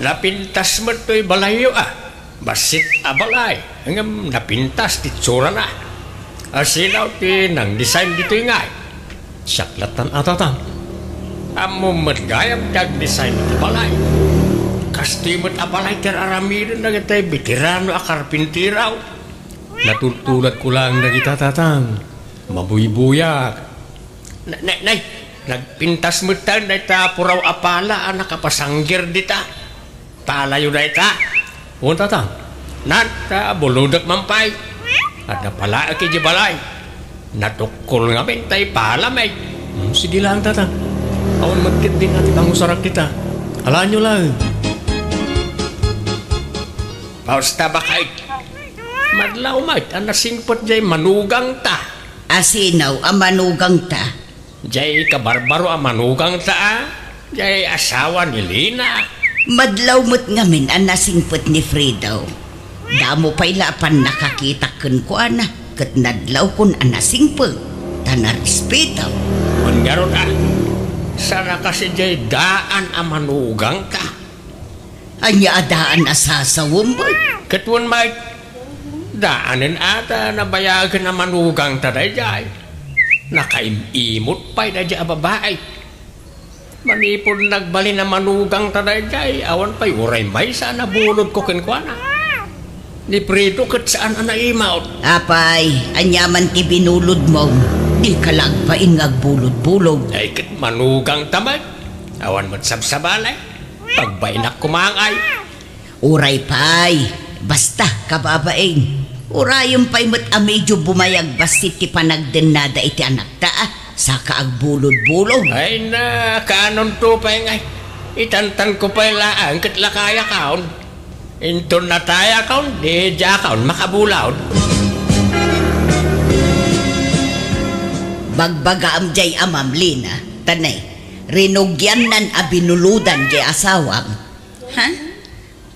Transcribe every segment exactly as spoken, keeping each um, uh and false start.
Napintas met toy balayyo a. Bassit a balay, ngem napintas ti itsurana. Asino ti nang-design ditoy ngay? Siak lattan a, Tatang. Ammom met gayam ti ag-design iti balay. Kastoy met a balay ti ar-aramiden dagiti veterano a karpintero. Natultuladko laeng dagita, Tatang. Mabuybuyak. Na-, na-, nay, nagpintas metten dayta puraw a pala a nakapasanggir dita. Palayo dayta? Wen, Tatang. Nan, ta bulodek man pay. Adda palaek idiay balay. Natukkol ngamin tay pala met. Hmm, sige laeng, Tatang. Awan met ketdi nga ti pangusarak dita. Alaenyo laeng. Basta bakay. Madlaw met a nasingpet jay manugangta. Asino a manugangta? Jay kabarbaro a manugangta a, jay asawa ni Lina. Madlaw met ngamin a nasingpet ni Fredo. Damo pay la a pannakakitak kenkuana, ket nadlawkon a nasingpet, ta narespeto. Wen ngarud a, saan a kasi jay daan a manugangta? Ania a daan a sasawem, bay? Ket wen met, daanen a ta nabayagen a manugangta daydiay. Nakaim-imot pay daydiay a babai. Manipud nagbalin a manugangta daydiay, awan pay uray maysa a nabulodko kenkuana. Ni Fredo ket saan a naimot. Apay, ania man ti binulodmo? Dika la agbain nga agbulodbulod. Ay, ket manugangta met. Awan met sabsabali. Pagbainak koma ngay. Uray pay, basta kababain. Urayem pay met a medio bumayag bassit ti panagdennada iti anakta, a, saka agbulodbulod. Ay na, kaanonto pay ngay. Itantanko pay laeng ket lakayakon. Inton natayakon, diakon makabulod. Bagbagaam jay amam, Lina, ta ne, rinugiannan a binulodan jay asawam. Ha?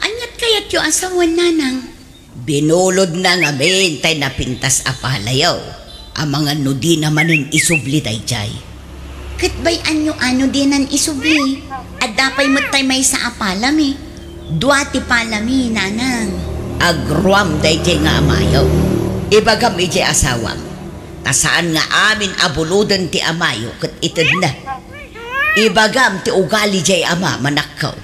Aniat kayatyo a sawen, Nanang? Binulodna ngamin tay napintas a palayo. Amangan no dina manen isubli daydiay. Ket bay-anyo a no dinan isubli? Adda pay met tay maysa a palami. Dua ti palami, Nanang. Agruam daydiay nga amayo. Ibagam idiay asawam. Ta saan nga amin a buloden ti amayo ket itedna. Ibagam ti ugali diay ama, manakkaw.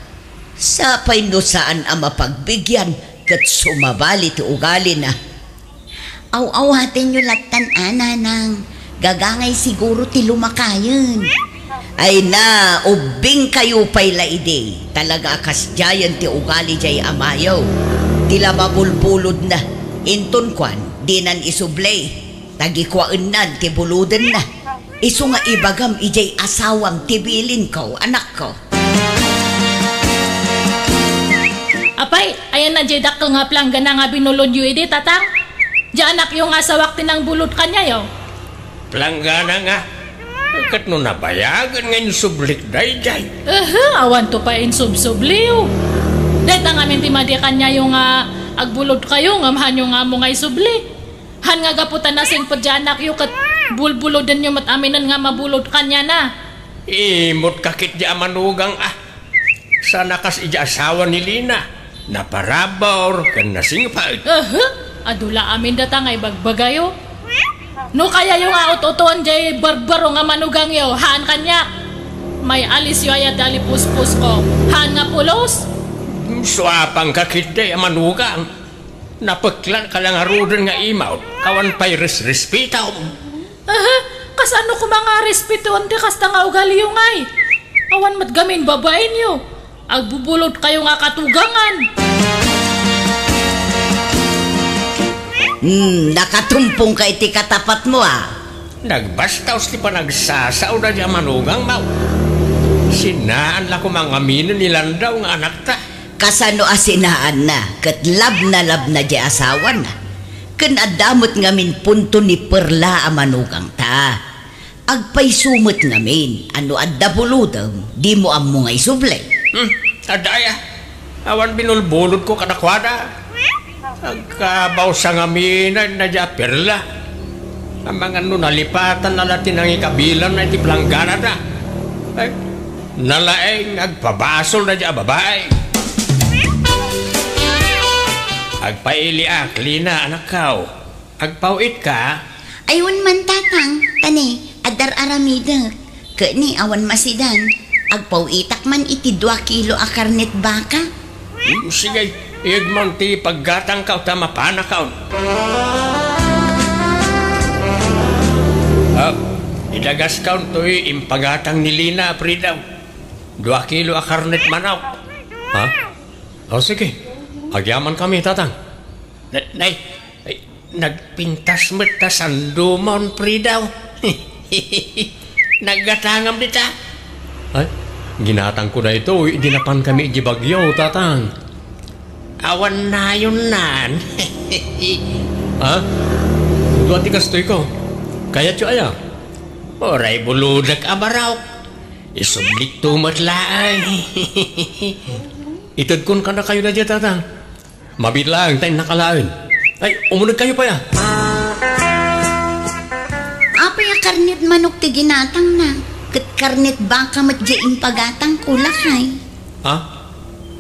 Sapay no saan a mapagbigian ket sumabali ti ugalina. Aw-awatenyo lattan a, Nanang. Gagangay siguro ti lumakayen. Ay na, ubbingkayo pay la idi. Talaga a kasdiayen ti ugali diay amayo. Ti la mabulbulodna. Inton kuan, dinan isubli. Tagikuaennan ti bulodenna. Isu nga ibagam idiay asawam ti bilinko, anakko. Apay, ayanna diay dakkel nga planggana nga binulodyo idi, Tatang? Diay anakyo nga asawak ti nangbulod kaniayo. Planggana nga? Ket no nabayagen nga insublik daydiay. Ehe, awanto pay insubsubliyo. Dayta ngamin ti madi kaniayo nga agbulodkayo ngem haanyo nga ammo nga isubli. Han nga gapu ta nasingpet diay anakyo ket bulbulodenyo met aminen nga mabulod kaniana. Imot ka ketdi a manugang a. Saan a kas idiay asawa ni Lina. Naparabur ken nasingpet. Ehe, adu la amin data nga ibagbagayo. No kayayo nga ut-uton diay barbaro nga manugangyo, haan kaniak. May alisyo aya ti alipuspusko, haan nga pulos? Suapan ka ketdi a manugang. Napeklan ka la ngaruden nga imawd, awan pay resrespetom. Aha, kasano koma nga respetoan ti kasta nga ugaliyo ngay? Awan met gamin babaenyo. Agbubulod kayo nga katugangan. Hmm, nakatumpong ka iti katapatmo, a. Nagbastaos ti panagsasao daydi a manugangmo. Sinaan la koma ngaminen ni Landaw nga anakta. Kasano a sinaanna ket labnalabna diay asawana. Ken adda met ngamin punto ni Perla a manugangta. Agpayso met ngamin a no adda bulodem, dimo ammo nga isubli. Hmm, adda aya. Awan binulbulodko kadakuada. Agkabawsa ngamin a daydi a Perla. Amangan no nalipatan na la ti nangikabilanna iti planggana da. Ay, nalaeng agpabasol daydi a babai. Agpailiak, Lina, anakkaw. Agpaw-itka? Ay, wen man, Tatang, ta ne, adda ar-aramidek. Ket ne, awan masidan, agpaw-itak man iti dua kilo a karnet baka. Hmm, sige, iyegmon ti paggatangkaw ta mapanakon. Ah, idagaskon toy impagatang ni Lina, Frida. Dua kilo a karnet manok. Ha? O, sige. Agyamankami, Tatang. Na-, nay, ay, nagpintas met ta sandomon, Frida. Naggatangam dita. Ay, ginatangko daytoy idi napankami idiay Baguio, Tatang. Awan nayonnan. Ha? Dua ti kastoyko. Kayatyo aya? Uray bulodek a barok. Isublikto met laeng. Itedkon kadakayo daydiay, Tatang. Mabiit laeng ta innak alaen. Ay, umunegkayo pay, a. Apay a karnet manok ti ginatangna, ket karnet baka met diay impagatangko, lakay. Ha?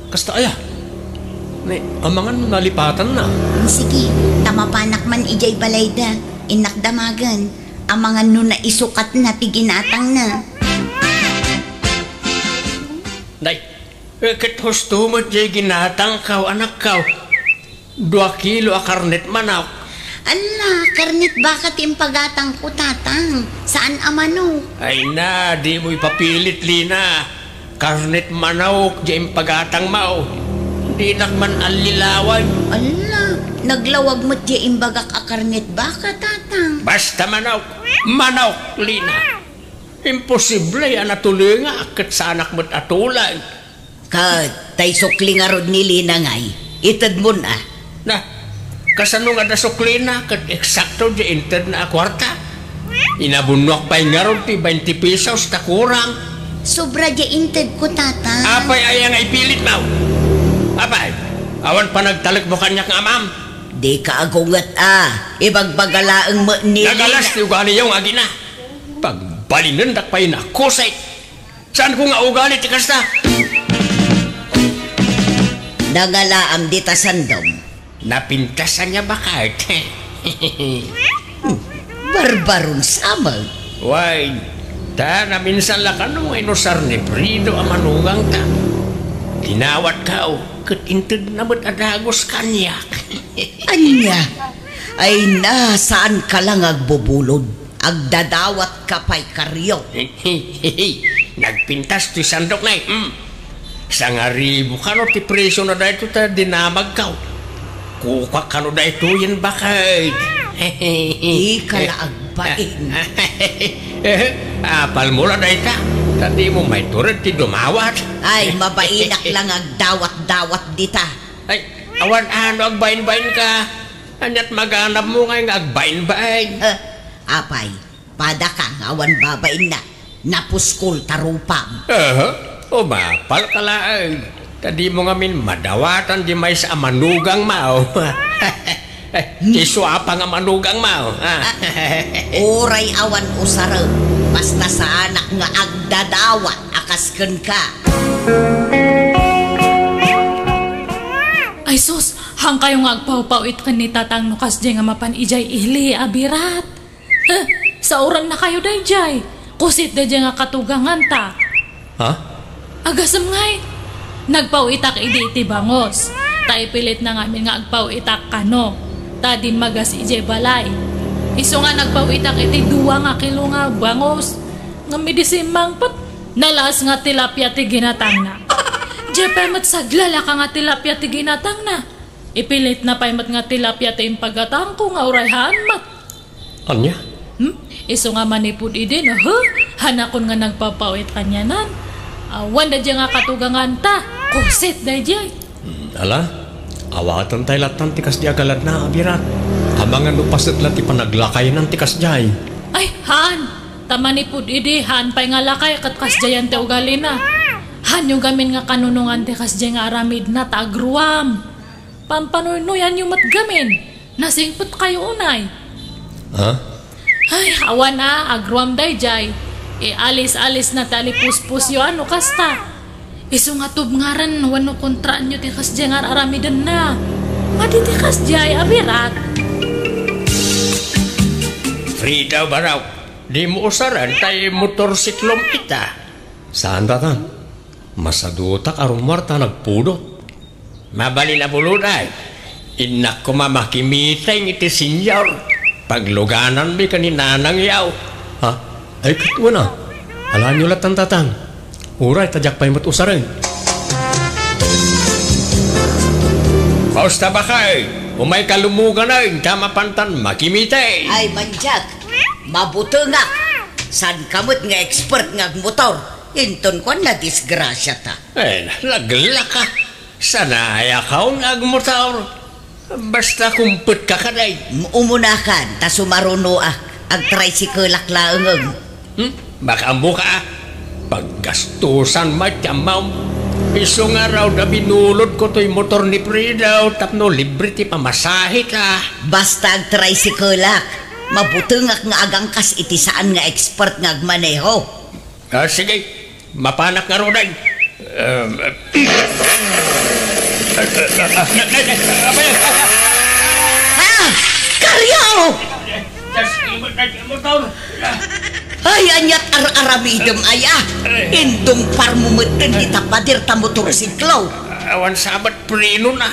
Kasta aya? Ne, amangan no nalipatanna. Sige, ta mapanak man idiay balayda, innak damagen. Amangan no naisukatna ti ginatangna. Nay, eh, ket husto met diay ginatangkaw, anakkaw. Dua kilo a karnet manok. Ala, karnet baka ti impagatangko, Tatang. Saan a manok. Ay na, dimo ipapilit, Lina. Karnet manok diay impagatangmo. Dinak man allilawan. Ala, naglawag met diay imbagak a karnet baka, Tatang. Basta manok. Manok, Lina. Imposible a natulengak ket saanak met a tuleng. Ket tay sukli ngarud ni Lina ngay, itedmon a. Na, kasano nga adda suklina ket eksakto diay intedna a kuarta? Inabunnoak pay ngarud ti bainte pesos ta kurang. Sobra diay intedko, Tatang. Apay aya nga ipilitmo? Apay, awan panagtalekmo kaniak nga amam? Dika agunget a, ibagbaga laeng met ni Lina. Nagalas ti ugaliyo nga agina. Pagbalinendak pay nakusit. Saanko nga ugali ti kasta. Nangalaam dita sandom. Napintas ania baket? Barbaron sa met. Way, ta naminsan la kano nga inusar ni Frido a manugangta. Dinawatka, o, ket intedna met a dagus kaniak. Ania? Ay na, saanka la nga agbubulod. Agdadawatka pay, Karyo. Nagpintas toy sandok, nay. Hmm. Sangaribu kano ti presio na daytoy ta dinamagkaw. Kukak kano daytoyen baket. Dika la agbain. Apalmo la dayta, ta dimo maitured ti dumawat. Ay, mabainak la nga agdawat-dawat dita. Ay, awan ano agbain-bainka. Ania't maganabmo ngay nga agbain-bain? Eh, apay, padaka nga awan babainna, napuskol ta rupam. Aha, umapalka laeng. Ta dimo ngamin madawatan diay maysa a manugangmo. Eh, ti suapa nga manugangmo, a. Ah, uray awan usarem, basta saanak nga agdadawat a kas kenka. Ay sus, haankayo nga agpawpaw-it ken ni Tatang no kasdiay nga mapan idiay ili a birat. Huh, saorannakayo daydiay. Kusit daydiay nga katuganganta. Ha? Agasem ngay. Nagpaw-itak idi iti bangus. Ta ipilitna ngamin nga agpaw-itak kano. Ta dimmagas idiay balay. Isu nga nagpaw-itak iti dua nga kilo nga bangus. Ngem idi simmangpet, nalaas nga tilapia ti ginatangna. Diay pay met saglalaka nga tilapia ti ginatangna. Ipilitna pay met nga tilapia ti impagatangko nga uray haan met. Ania? Hmm? Isu nga manipud idi, no? Huh? Hanakon nga nagpapaw-it kanianan. Awan daydiay nga katuganganta. Kusit daydiay. Hmm, ala, awaten tay lattan ti kasdi a galadna, a birat. Amangan no paset la ti panaglakaynan ti kasdiay. Ay, haan. Ta manipud idi, haan pay nga lakay ket kasdiayen ti ugalina. Haanyo gamin nga kanunongan ti kasdiay nga aramidna ta agruam. Pampanuynoyanyo met gamin. Nasingpetkayo unay. Ha? Ay, awan a, agruam daydiay. Ialis-alisna ti alipuspusyo a no kasta. Isu nga tubngaren wenno kontraanyo ti kasdiay nga ar-aramidenna. Madi ti kasdiay a birat. Frida, baraw, dimo usaren tay motorsiklom ita. Saan, Tatang. Masadutak a rummuar ta nagpudot. Mabalin a buluday. Innak koma makimiteng iti senior. Paglugananmi ken ni nanangyo. Ha? Ay, ket wen a. Alaenyo lattan, Tatang. Uray ta diak pay met usaren. Pausta, bakay. Umayka lumuganen ta mapantan makimiteng. Ay, mandiak. Mabutengak. Saanka met nga expert nga agmotor. Inton kuan, nadisgrasiata. Eh, naglaka. Sanayakon nga agmotor. Basta kumpetka kadi. M-, umunakan, ta sumarunoak. Agtricycle-ak laeng. Hmm? Makaammoka, a? Paggastusan met ti ammom. Isu ngarud a binulodko toy motor ni Frida tapno libre ti pamasaheta. Basta agtricycle-ak. Mabutengak nga agangkas iti saan nga expert nga agmaneho. Ah, sige. Mapanak ngaruden. Um, Ah! Kariaw! Ay, aniat ar-aramidem, aya? Indungparmo metten dita pader ta motorsiklo. Awan sa met prenona.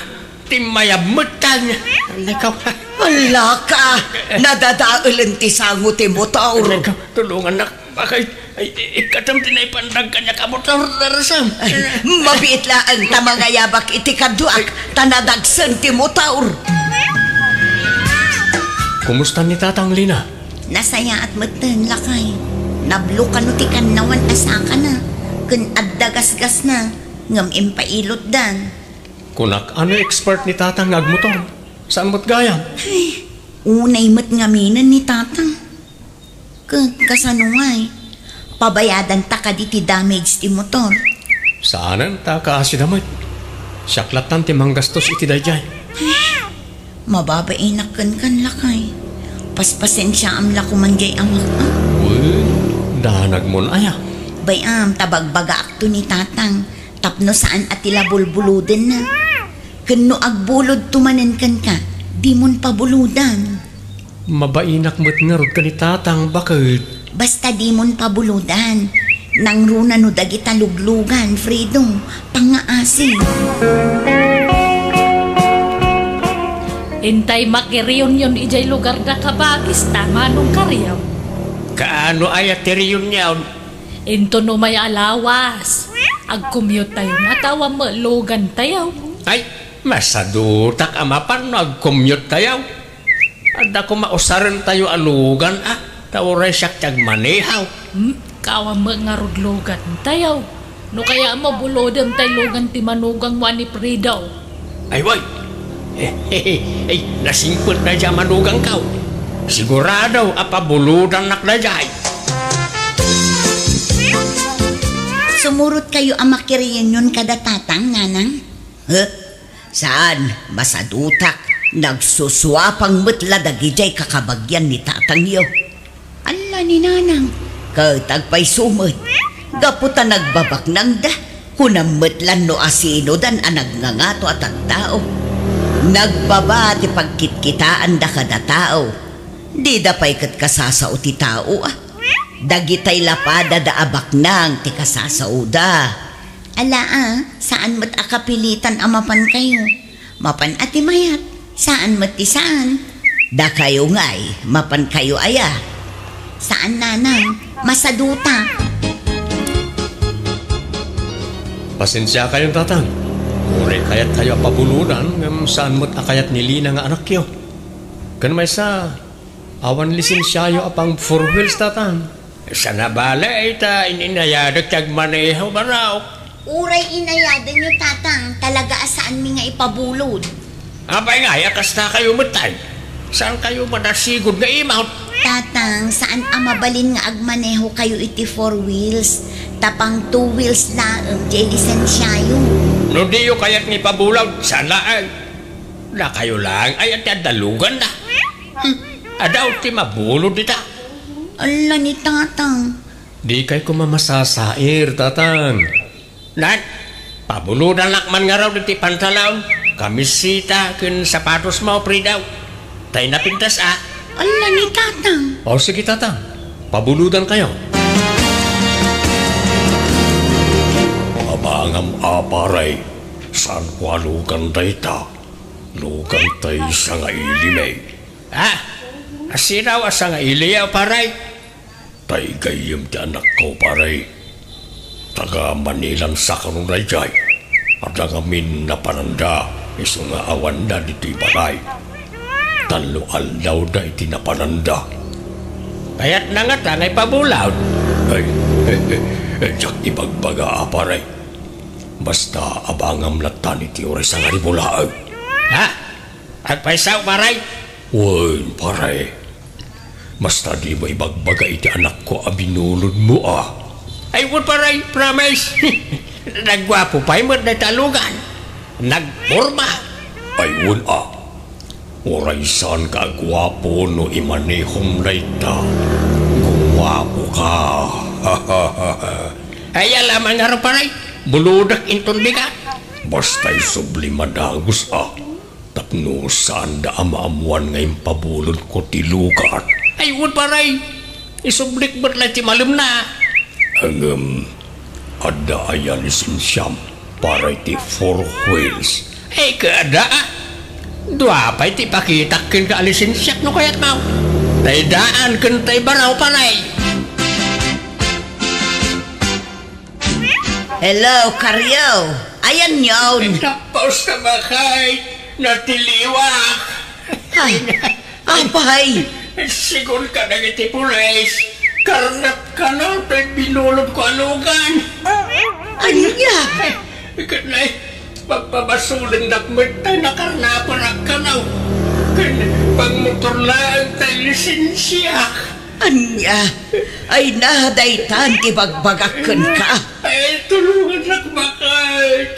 Timmayab metten. Nakaw. Ala ka! Nadadaelen ti sango ti motor. Nakaw, tulongannak. Bakit? Ay, i-, ikkatem ti naipandag kaniak a motor, Darasam. Ay, mabiit laeng ta mangayabak iti kaduak, ta nadagsen ti motor. Kumusta ni Tatang, Lina? Nasayaat metten, lakay. Nablo kano ti kannawan a sakana, ken adda gasgasna, ngem impailotdan. Kunak, ano expert ni Tatang nga agmotor? Saan met gayam? Ay, unay met ngaminen ni Tatang. Ket kasano ngay? Pabayadanta kadi ti damage ti motor? Saanen ta kaasida met. Siak lattan ti manggastos iti daydiay. Mababainak kenkan, lakay. Paspasensiaam la koman diay amak, a? Uy, danagmon aya? Bay-am ta bagbagaakto ni Tatang tapno saan a ti la bulbulodenna. Ken no agbulodto manen kenka, dimon pabulodan. Mabainak met ngarud ken ni Tatang, baket. Basta dimon pabulodan. Nangruna no dagita luglugan, Fredo, pangngaasi. Intay makireunion idiay lugarda, kabagis, ta manong kariaw. Kaano aya ti reunion? Inton umay a lawas, agcommute tayo, natawa met lugan tayo. Ay, masadutak a mapan no agcommute tayo. Adda koma usaren tayo a lugan, a, ta uray siak ti agmaneho. Hmm, kawa met ngarud lugan tayo. No kaya, mabulodem tay lugan ti manugangmo a ni Fredo. Ay, way! Ay, nasingpet daydiay a manugangko. Sigurado a pabulodannak daydiay. Sumurot kayo a makireunion kada Tatang, Nanang? Huh? Saan, masadutak. Nagsusuapang met la dagidiay kakabagian ni Tatangyo. Alla ni Nanang, ket agpayso met, gapu ta nagbabaknangda, kunam met lan no asinodan a nagngangato a tattao. Nagbaba ti pagkitkitaanda kada tao. Dida pay ket kasasao ti tao, a. Dagitay la padada a baknang ti kasasaoda. Ala, a, saan met a kapilitan a mapan kayo. Mapan a ti mayat, saan met ti saan. Dakayo ngay, mapan kayo aya? Saan, Nanang, masaduta. Pasensia kayon, Tatang. Uray kayat tayo a pabulodan, ngem saan met a kayat ni Lina nga anakyo. Ken maysa, awan lisensiayo a pang four wheels, Tatang. Sana bale, ay ta in-inayadek ti agmaneho, baraw. Uray inayadenyo, Tatang, talaga a saanmi nga ipabulod. Apay nga, ay, a kasta kayo met, tay? Saan kayo manasigod nga imot? Tatang, saan a mabalin nga agmaneho kayo iti four wheels? Ta pang two wheels laeng ti lisensiayo. No diyo kayat nga ipabulod, saan laeng? Dakayo laeng ay ti adda luganna. Hmm, adaw ti mabulod dita. Ala ni Tatang. Di kay koma masasair, Tatang. Nan, pabulodanak man ngarud iti pantalon. Kamiseta ken sapatos mo, Frida. Tay napintas a. Ala ni Tatang. O, sige, Tatang. Pabulodankayo. Abangam a, pare. Saanko a lugan dayta? Lugan tay sangaili mi. Ah, asiraw a sangaili a, pare. Tay gayyem ti anakko, pare. Taga Manilan sa kano daydiay. Adda ngamin napananda, isu nga awanda ditoy balay. Tallo aldawda iti napananda. Kayatna ngata nga ipabulod? Ay, eh, eh, eh, diak ibagbaga a, pare. Basta abangam latta iti oras a ngaribulaen. Ha? Agpayso, pare? Wen, pare. Basta dimo ibagbaga iti anakko a binulodmo a. Ay, wen, pare, promise. Nagguapo pay met dayta a lugan. Nagporma. Ay, wen a. Uray saanka a guapo no imanehom dayta. Guapoka. Ay, ala man ngarud, pare. Bulodek inton bigat. Basta isubli madagus a. Tapno saanda a maammuan nga impabulodko ti lugan. Ay, wen, pare. Isublik met la ti malemna. Ngem, adda aya lisensiam para iti four wheels? Ay, kaada. Dua pay ti ipakitak kenka a lisensiak no kayatmo. Tay daan ken tay baro, pare. Hello, Karyo. Ayanyon. Tapos na ba kay natiliwak? Ay, apay. Sigun ka dagiti pulis, karnap kano tay binulodko a lugan. Ania? Ket nay, pagpabasulendak met tay nakarnaparak kano. Ken pangmotor laeng tay lisensiak. Ania? Ay na, daytan ti bagbagak kenka. Ay, tulongannak, baket.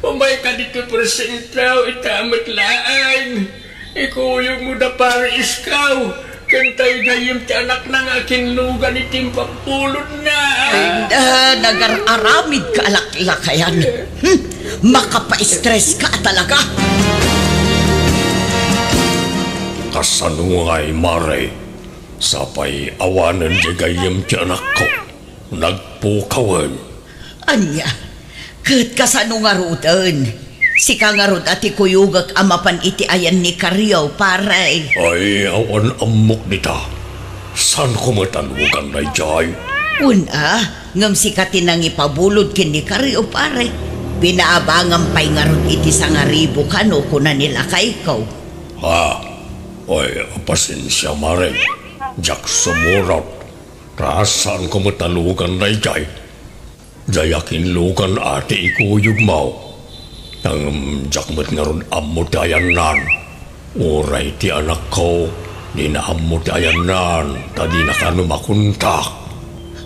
Umayka ditoy presentaw, ita met laeng. Ikuyogmo da pare Iskaw, ken tay gayyem ti anakna nga akinlugan iti impabulodna. Ay na, nagar-aramid ka a laklakayan. Hmm, makapaistres ka talaga. Kasano ngay, mare? Sapay awanen di gayyem ti anakko. Nagpukawen. Ania? Ket kasano ngaruden? Sika ngarud a ti kuyogek a mapan iti ayan ni Karyo, pare. Ay, awan ammok dita. Saanko met a lugan daydiay? Wen a, ngem sika ti nangipabulod ken ni Karyo, pare. Pinaabangam pay ngarud iti sangaribu kano, kuna ni lakayko. Ha? Ay, pasensia, mare. Diak sumurat. Ta saanko met a lugan daydiay. Diay akinlugan a ti ikuyogmo. Ngem diak met ngarud ammo ti ayannan. Uray ti anakko, dina ammo ti ayannan, ta dina kano makontak.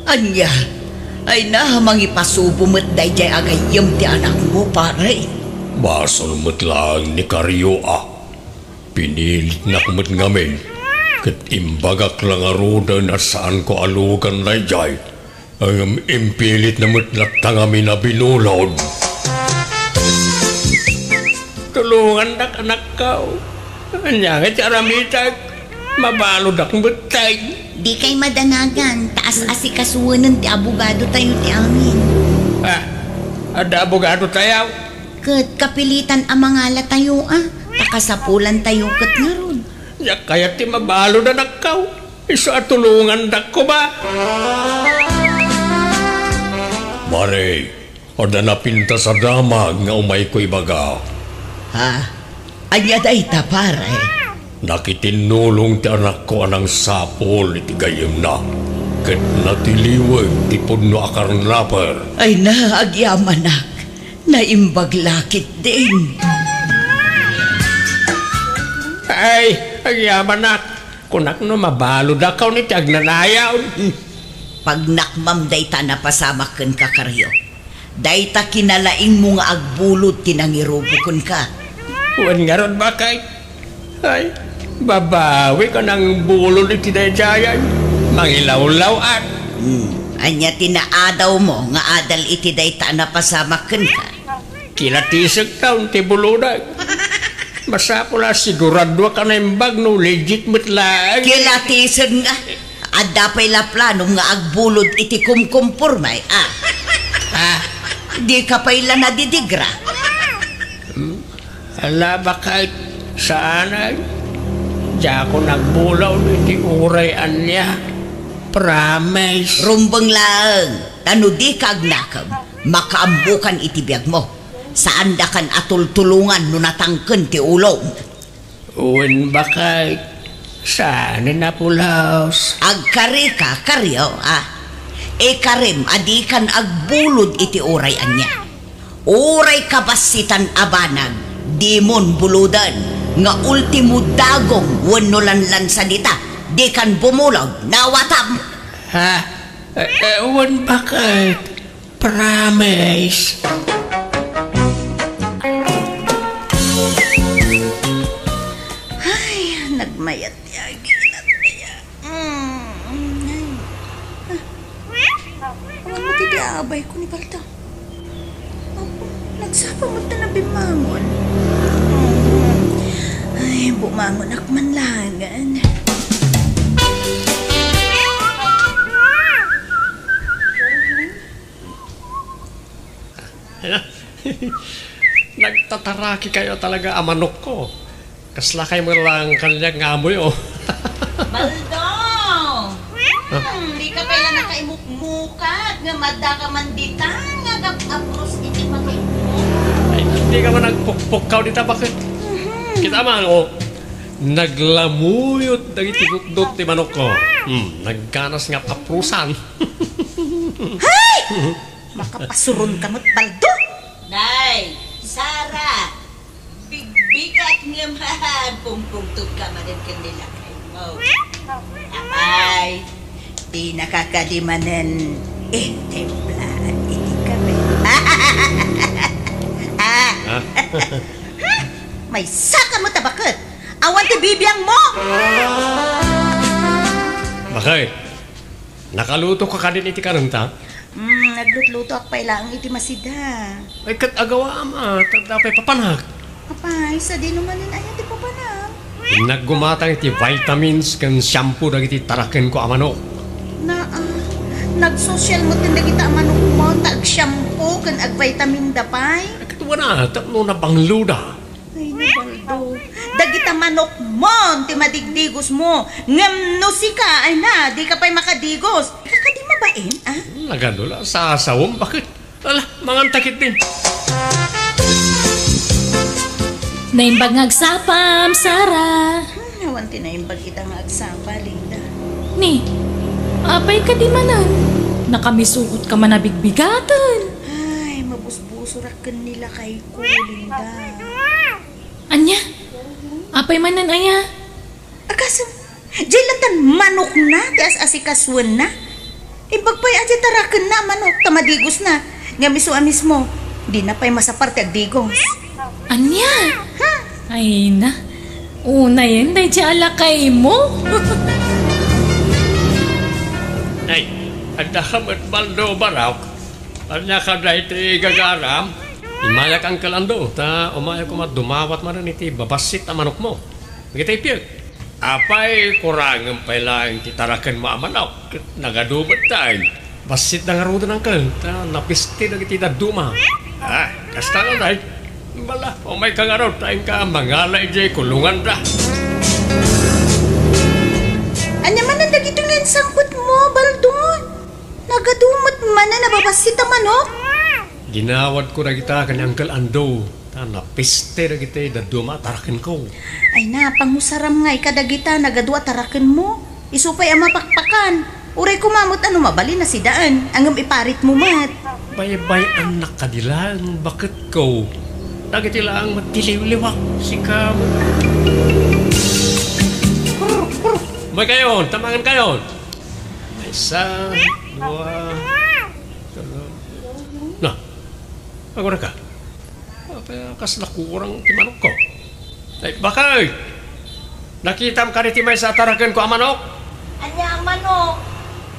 Ania? Ay na, mangipasubo met daydiay a gayyem ti anakmo, pare. Basol met laeng ni Karyo a. Pinilitnak met ngamin, ket imbagak la ngaruden a saanko a lugan daydiay. Ngem impilitna met latta ngamin a binulod. Tulongandak, anakko. Ania ngay ti aramidak? Mabaludak met tay. Dikay madanagan, ta as-asikasuenen ti abogadotayo ti amin. Ah, adda abogadotayo? Ket kapilitan a mangalatayo a, ta kasapulantayo ket ngarud. Diak kayat ti mabalud, anakko. Isu a tulongandak koma. Mare, adda napintas a damag nga umayko ibaga. Ha? Ania dayta, pare? Nakitinnulong ti anakko a nangsapul iti gayyemna, ket natiliweg ti pudno a karnaper. Ay na, agyamanak. Naimbag la ketdin. Ay, agyamanak. Kunak no mabaludakon iti agnanayon. Hmm. Pagnakmam dayta a napasamak kenka, Karyo. Dayta kinalaingmo nga agbulod ti nangirubo kenka. Wen ngarud, baket. Ay, babawik a nangbulod iti daydiay. Mangilawlaw-at. Hmm. Ania ti naadawmo nga adal iti dayta a napasamak kenka? Kinatisektaon ti bulodek. Masapul a siguraduak a naimbag no legit met laeng. Kilatisen nga, adda pay la planom nga agbulod iti kumkumporme, ah. Ah. Dika pay la nadidigra. Hmm? Ala, baket, saan ay? Diakon agbulod iti uray ania. Promise. Rumbeng laeng, ta no dika agnakem, makaammokan iti biagmo. Saandakan a tultulongan no natangken ti ulom. Wen, baket, saan a pulos? Agkarika, kario, ah. Ikarim a dikan agbulod iti uray ania. Uray kabassitan a banag, dimon buloden, nga ultimo dagom wenno lanlansa dita, dikan bumulog, nawatam. Ha? Eh, eh, wen, baket? Promise. Ay, nagmayat ti agi, nagmayat. Mm, ay. Ah, awan mo ti di aabay ko ni Baldo. Apo, nagsapa mo ta na bimangon. Mm. Ay, bumangon ak man langan. Nagtataraki kayo talaga a manokko. Kasla kay mo lang kaniak nga amoy, oh. Baldo! Hmm, di ka pay la nakaimukmukat nga madda ka man dita nga agap-apros iti manokmo. Ay, di ka man nagpukpukkaw dita, baket? Mhm. Kita man, oh. Naglamuyot dagiti dutdot ti manokko. Hmm, nagganas nga aprosan. Hay! Makapasuron ka met, Baldo! Nay, Sara, bigbigat ngem pungpungtot ka manen ken ni lakaymo. Apay, di nakakadi manen intimplaan iti kape. Ah! Ah? Maysa ka met a baket! Awan ti bibiangmo! Baket, nakaluto ka kadin iti kanenta? Mm, naglutlutoak pay laeng iti masida. Ay, ket agawaam a, ta adda pay papanak. Apay, sadino manen aya ti papanak? Naggumatang iti vitamins ken shampoo dagiti tarakenko a manok. Naa, nagsosyal metten dagita a manokmo ta agshampoo ken agvitaminda pay. Ay, ket wana, tapno nabangloda. Ay, ni Baldo. Dagita manokmon ti madigdigosmo. Ngem no sika, ay na, di ka pay makadigos. Kakadi mabain, ah? Nagano la, sasawem, baket? Ala, manganta ketdi. Naimbag nga agsapam, Sara. Hmm, awan ti naimbag ita nga agsapa, Linda. Ni, apay kadi manen? Nakamisuot ka man a bigbigaten. Ay, mabusbusorak ken ni lakay ko, Linda. Ania? Apay manen aya? Agasem, diay latan manokna ti as-asikasuenna. Imbag pay a diay tarakenna a manok ta madigosna. Ngem isu a mismo, dina pay masapar ti agdigos. Ania? Ha? Ay na. Unayen daydiay a lakaymo. Ay, adda ka met, Baldo, barok. Ania kada iti gagaram? Imayak, Uncle Ando, ta umayak koma dumawat manen iti babassit a manokmo. Dagiti piek. Apay, kurangem pay laeng ti tarakenmo a manok. Ket nagadu met tay. Bassitda ngaruden, Uncle, ta napiste dagiti dadduma. Ah, kasta ngay. Bala, umayka ngarud, ta inka mangala idiay kulonganda. Ania manen dagitoy nga insangpetmo, Baldo? Nagadu met manen a babassit a manok? Dinawadko dagita ken ni Uncle Ando, ta napiste dagiti dadduma a tarakenko. Ay na, pangusaram ngay kadagita nagadu a tarakenmo. Isu pay a mapakpakan. Uray koma met a no mabalin a sidaen, ngem iparitmo met. Baybay-annak kadi laeng, baketko. Dagiti laeng met ti liwliwak, sika met. Umaykayon, ta mangankayon. Maysa, dua, telo. Na, agurayka. Apay, kasla kurang ti manokko. Ay, bakay! Nakitam kadi ti maysa a tarakenko a manok? Ania a manok?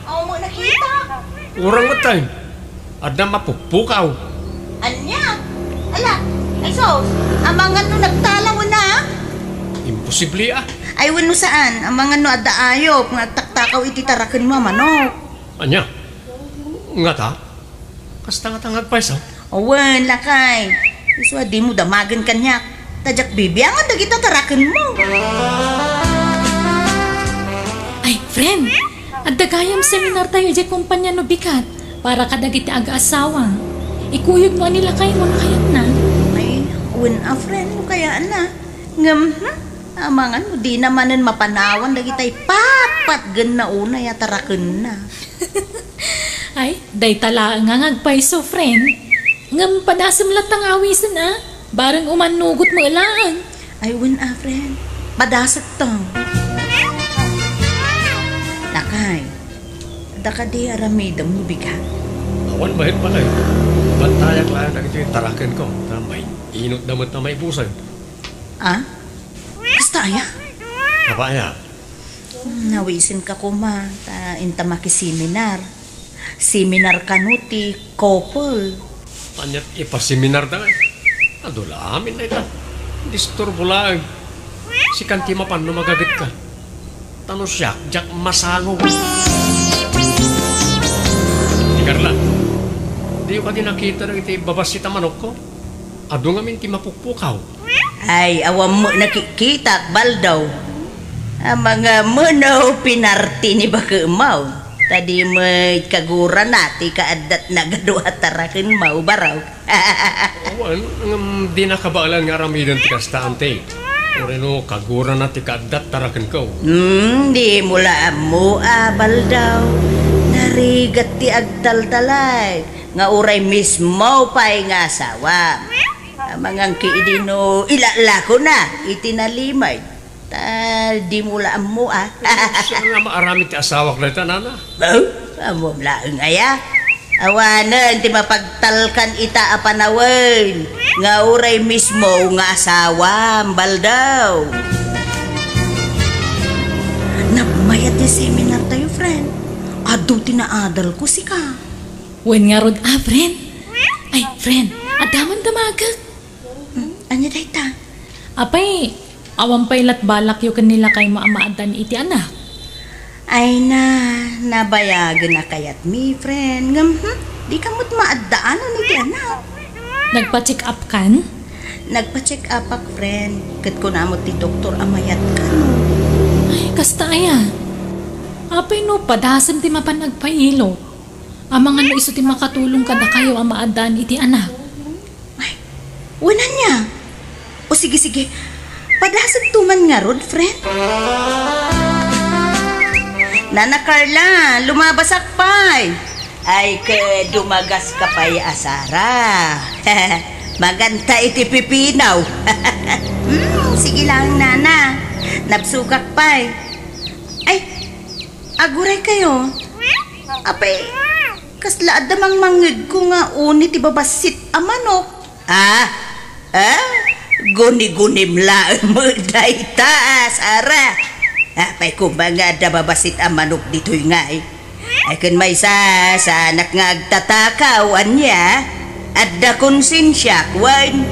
Awan mo nakita? Kurang met tay. Adda mapukpukaw. Ania? Ala, ay sus, amangan no nagtalaw na. Posible, a. Ay, wenno saan, amangan no adda ayup nga agtaktakaw iti tarakenmo a manok. Ania? Ngata? Kasta ngata nga agpayso? Wen, lakay. Isu a dimo damagen kaniak. Ta diak bibiangan dagita tarakenmo. Ay, friend, adda gayam seminar tayo idiay kompania no bigat para kadagiti agaasawa. Ikuyogmo a ni lakaymo no kayatna. Ay, wen a, friend, no kayatna. Ngem, hmm, amangan no dina manen mapanawan dagitay patpatgenna unay a tarakenna. Ay, dayta laeng nga agpayso, friend. Ngem padasem latta nga awisen, a. Bareng umannugot met laeng. Ay, wen a, friend. Padasekto. Lakay, adda kadi aramidem no bigat? Awan met, lakay. Bantayak laeng dagiti tarakenko. Ta maininotda met a maibusag. A? Kasta aya? Apay aya? Hmm, nawisenka koma, ta inta makiseminar. Seminar kano ti couple. Aniat ipaseminarda ngay? Adu la amin dayta. Disturbo laeng. Sikan ti mapan no magagetka. Ta no siak, diak masango. Ni Carla, diyo kadi nakita dagiti babassit a manokko? Adu ngamin ti mapukpukaw. Ay, awan met nakikkitak, Baldaw. Amangan no pinarti ni bakemmo. Ta di met kagurana ti kaaddatna nga dua a tarakenmo, baro. Awan, ngem di nakabaelan nga aramiden ti kasta, anti. Uray no kagurana ti kaaddat tarakenko. Hmm, dimo la ammo a, Baldaw. Narigat ti agtaltalay. Nga uray mismo pay nga asawa. Amangan ki idi no ilalakona iti nalimed. Ta dimo la ammo, a. Saan nga maaramid ti asawak dayta, nana? Oh, ammom laeng aya. Awanen ti mapagtalkan ita a panawen nga uray mismo nga asawam, Baldaw. Nagmayat ti seminar tayo, friend. Adu ti naadalko, sika. Wen ngarud a, friend. Ay, friend, adda man damagek. Hmm, ania dayta? Apay, awan pay lat balakyo ken ni lakaymo a maaddaan iti anak? Ay na, nabayagen a kayatmi, friend. Ngem, hmm, dika met maaddaanan iti anak. Nagpa-check up kan? Nagpa-check up ak, friend. Ket kuna met ti doktor a mayat kano. Ay, kasta aya. Apay no padasem ti mapan agpailo? Amangan no isu ti makatulong kadakayo a maaddaan iti anak. Ay, wen ania? O sige, sige. Padasekto man ngarud, friend. Nana Carla, lumabasak pay. Ay, ket dumagaska pay a Sara. Maganta iti pipino. Hmm, sige lang, nana. Nabsogak pay. Ay, aguray kayo. Apay, kasla adda mangmangngegko nga uni ti babassit a manok. Ah? Ah? Gunigunim laeng met dayta, Sara. Apay koma nga adda babassit a manok ditoy ngay? Ay, ken maysa, saanak nga agtatakaw, ania? Adda konsensiak, wen?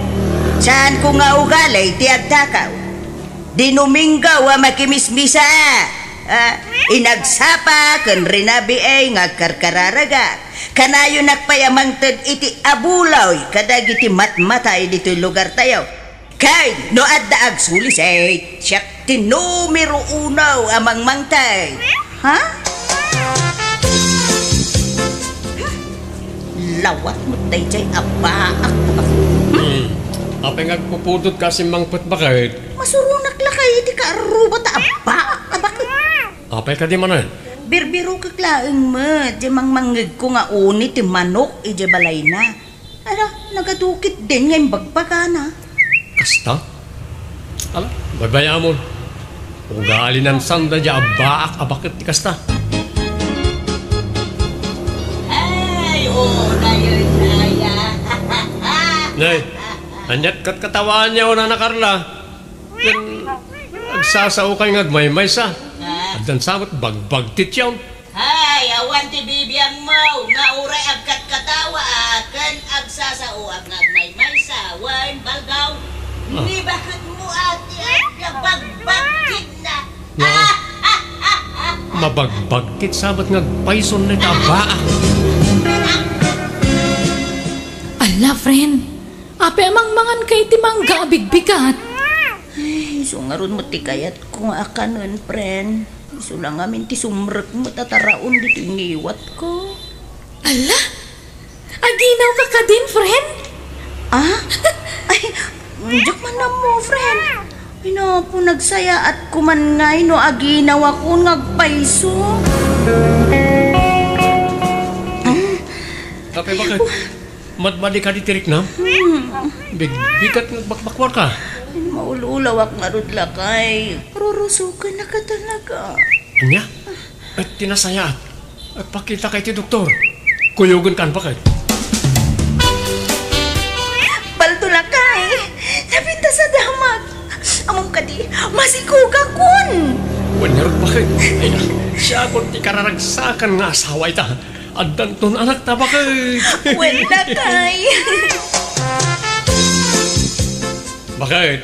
Saanko nga ugali ti agtakaw. Di Domingo a makimismisa. Ah, inagsapa ken rinabiay nga agkarkararagak. Kanayonak pay a mangted iti abuloy kadagiti matmatay ditoy lugartayo. Ken no adda agsulised, siak ti numero uno a mangmangted. Ha? Lawat met daydiay a baak a bakit. Hmm. Apay nga agpupudot ka a simmangpet, bakit? Masuronak lakay iti kaarruba ta a baak a bakit. Apay kadi manen? Birbirokek laeng met, diay mangmangngegko nga uni ti manok idiay balayna. Ala, nagadukit din nga imbagbagana. Kasta? Ala, baybayamon. Ugali nan sanda diay a baak a bakit ti kasta. Ay, oo, dayon, daya. Nay, aniat katkatawaanyo, Nana Carla? Ken agsasaokay nga agmaymaysa. Ah. Addan sa met bagbagtityon. Hay, awan ti bibiangmo nga uray agkatkatawa a ken agsasaoak nga agmaymaysa wen baldaw. Ah. Ni baketmo a ti Bagbagkit na. Nga, mabagbagkit sa met nga agpayson dayta a baak. Ala, friend. Apay a mangmangan ka iti mangga a bigbigat? Ay, isu ngarud met ti kayatko nga akanen, friend. Isu la ngamin ti sumrekmo ta taraon ditoy ngiwatko. Ala? Aginaw ka kadin, friend? Ah? Ay, diak man ammo, friend. Ay, napo, nagsayaat ko man ngay no aginaw ako nga agpayso. Apay, bakit? Madmadi ka ditoy riknam? Hmm. Big-, bigat nga bakbakwar ka. Maul-ulawak ngarud, lakay. Rurusoken na ka talaga. Ania? Ay, ti nasayaat. Ay, pakita ka iti doktor. Kuyogen kan bakit? Baldo, lakay. Napintas a damag. Ammom kadi, masikogakon. Wen ngarud, bakit? Ay, siakon ti kararagsakan nga asawa ita. Addanton anakta, bakit? Wen, lakay. Bakit?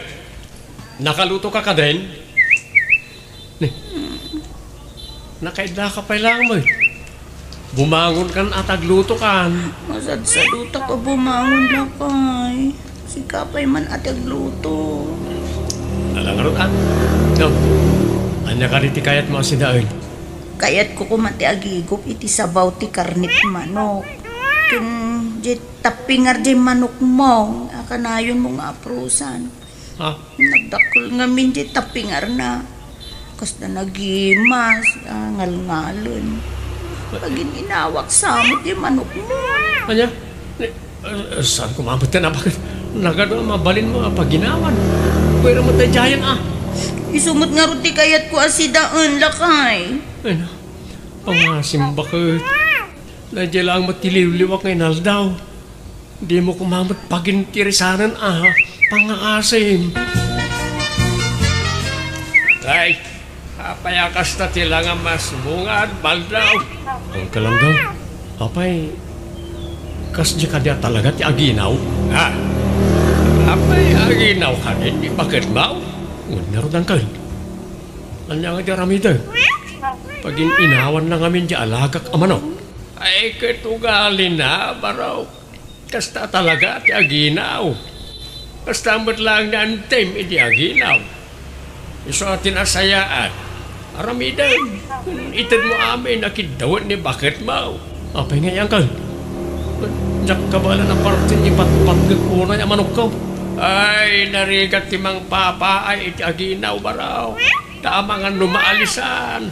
Nakaluto ka kadin? Ni, nakaidda ka pay laeng met. Bumangon kan a ta agluto kan. Masadsadutak a bumangon, lakay. Sika pay man a ti agluto. Ala ngarud, ah. No. Ania kadi ti kayatmo a sidaen? Kayatko koma ti agigup iti sabaw ti karne ti manok. Ken diay tappingar diay manokmo a kanayonmo nga aprusan. Ha? Nagdakkel ngamin diay tappingarna. Kasla nagimas, ah, ngalngalen. Pagin-inawak sa met diay manokmo. Ania? Ni, eh, saan ko mamatyan a bakit nagadu a mabalinmo a paginawan? Pero met daydiayen, ah. Isu met ngarud ti kayatko a sidaen, lakay. Ay, na. Pangasim, bakit? Daydiay laeng met ti liwliwak nga inaldaw. Dimo koma met pagintirisanen a pangasim. Ay, apay a kasta ti langa mas bungad, Baldaw? Uncle Aldaw, apay, kasdi kadi a talaga ti aginaw? Ha? Apay, aginaw kadi ti baketmo? Wen ngarud, Uncle. Ania nga di aramidek? Pagin-inawan na ngamin di alagak a manok. Ay, ket ugalina, Barok. Kasta talaga ti aginaw. Kasta met laeng ni Antim idi aginaw. Isu a ti nasayaat. Aramidem. Itedmo amin a kiddawen ni baketmo. Apay ngay, Uncle? Diak kabaelan a partin ipatpatgek unay a manokko. Ay, narigat ti mangpapaay iti aginaw, Barok. Ta amangan no maalisan.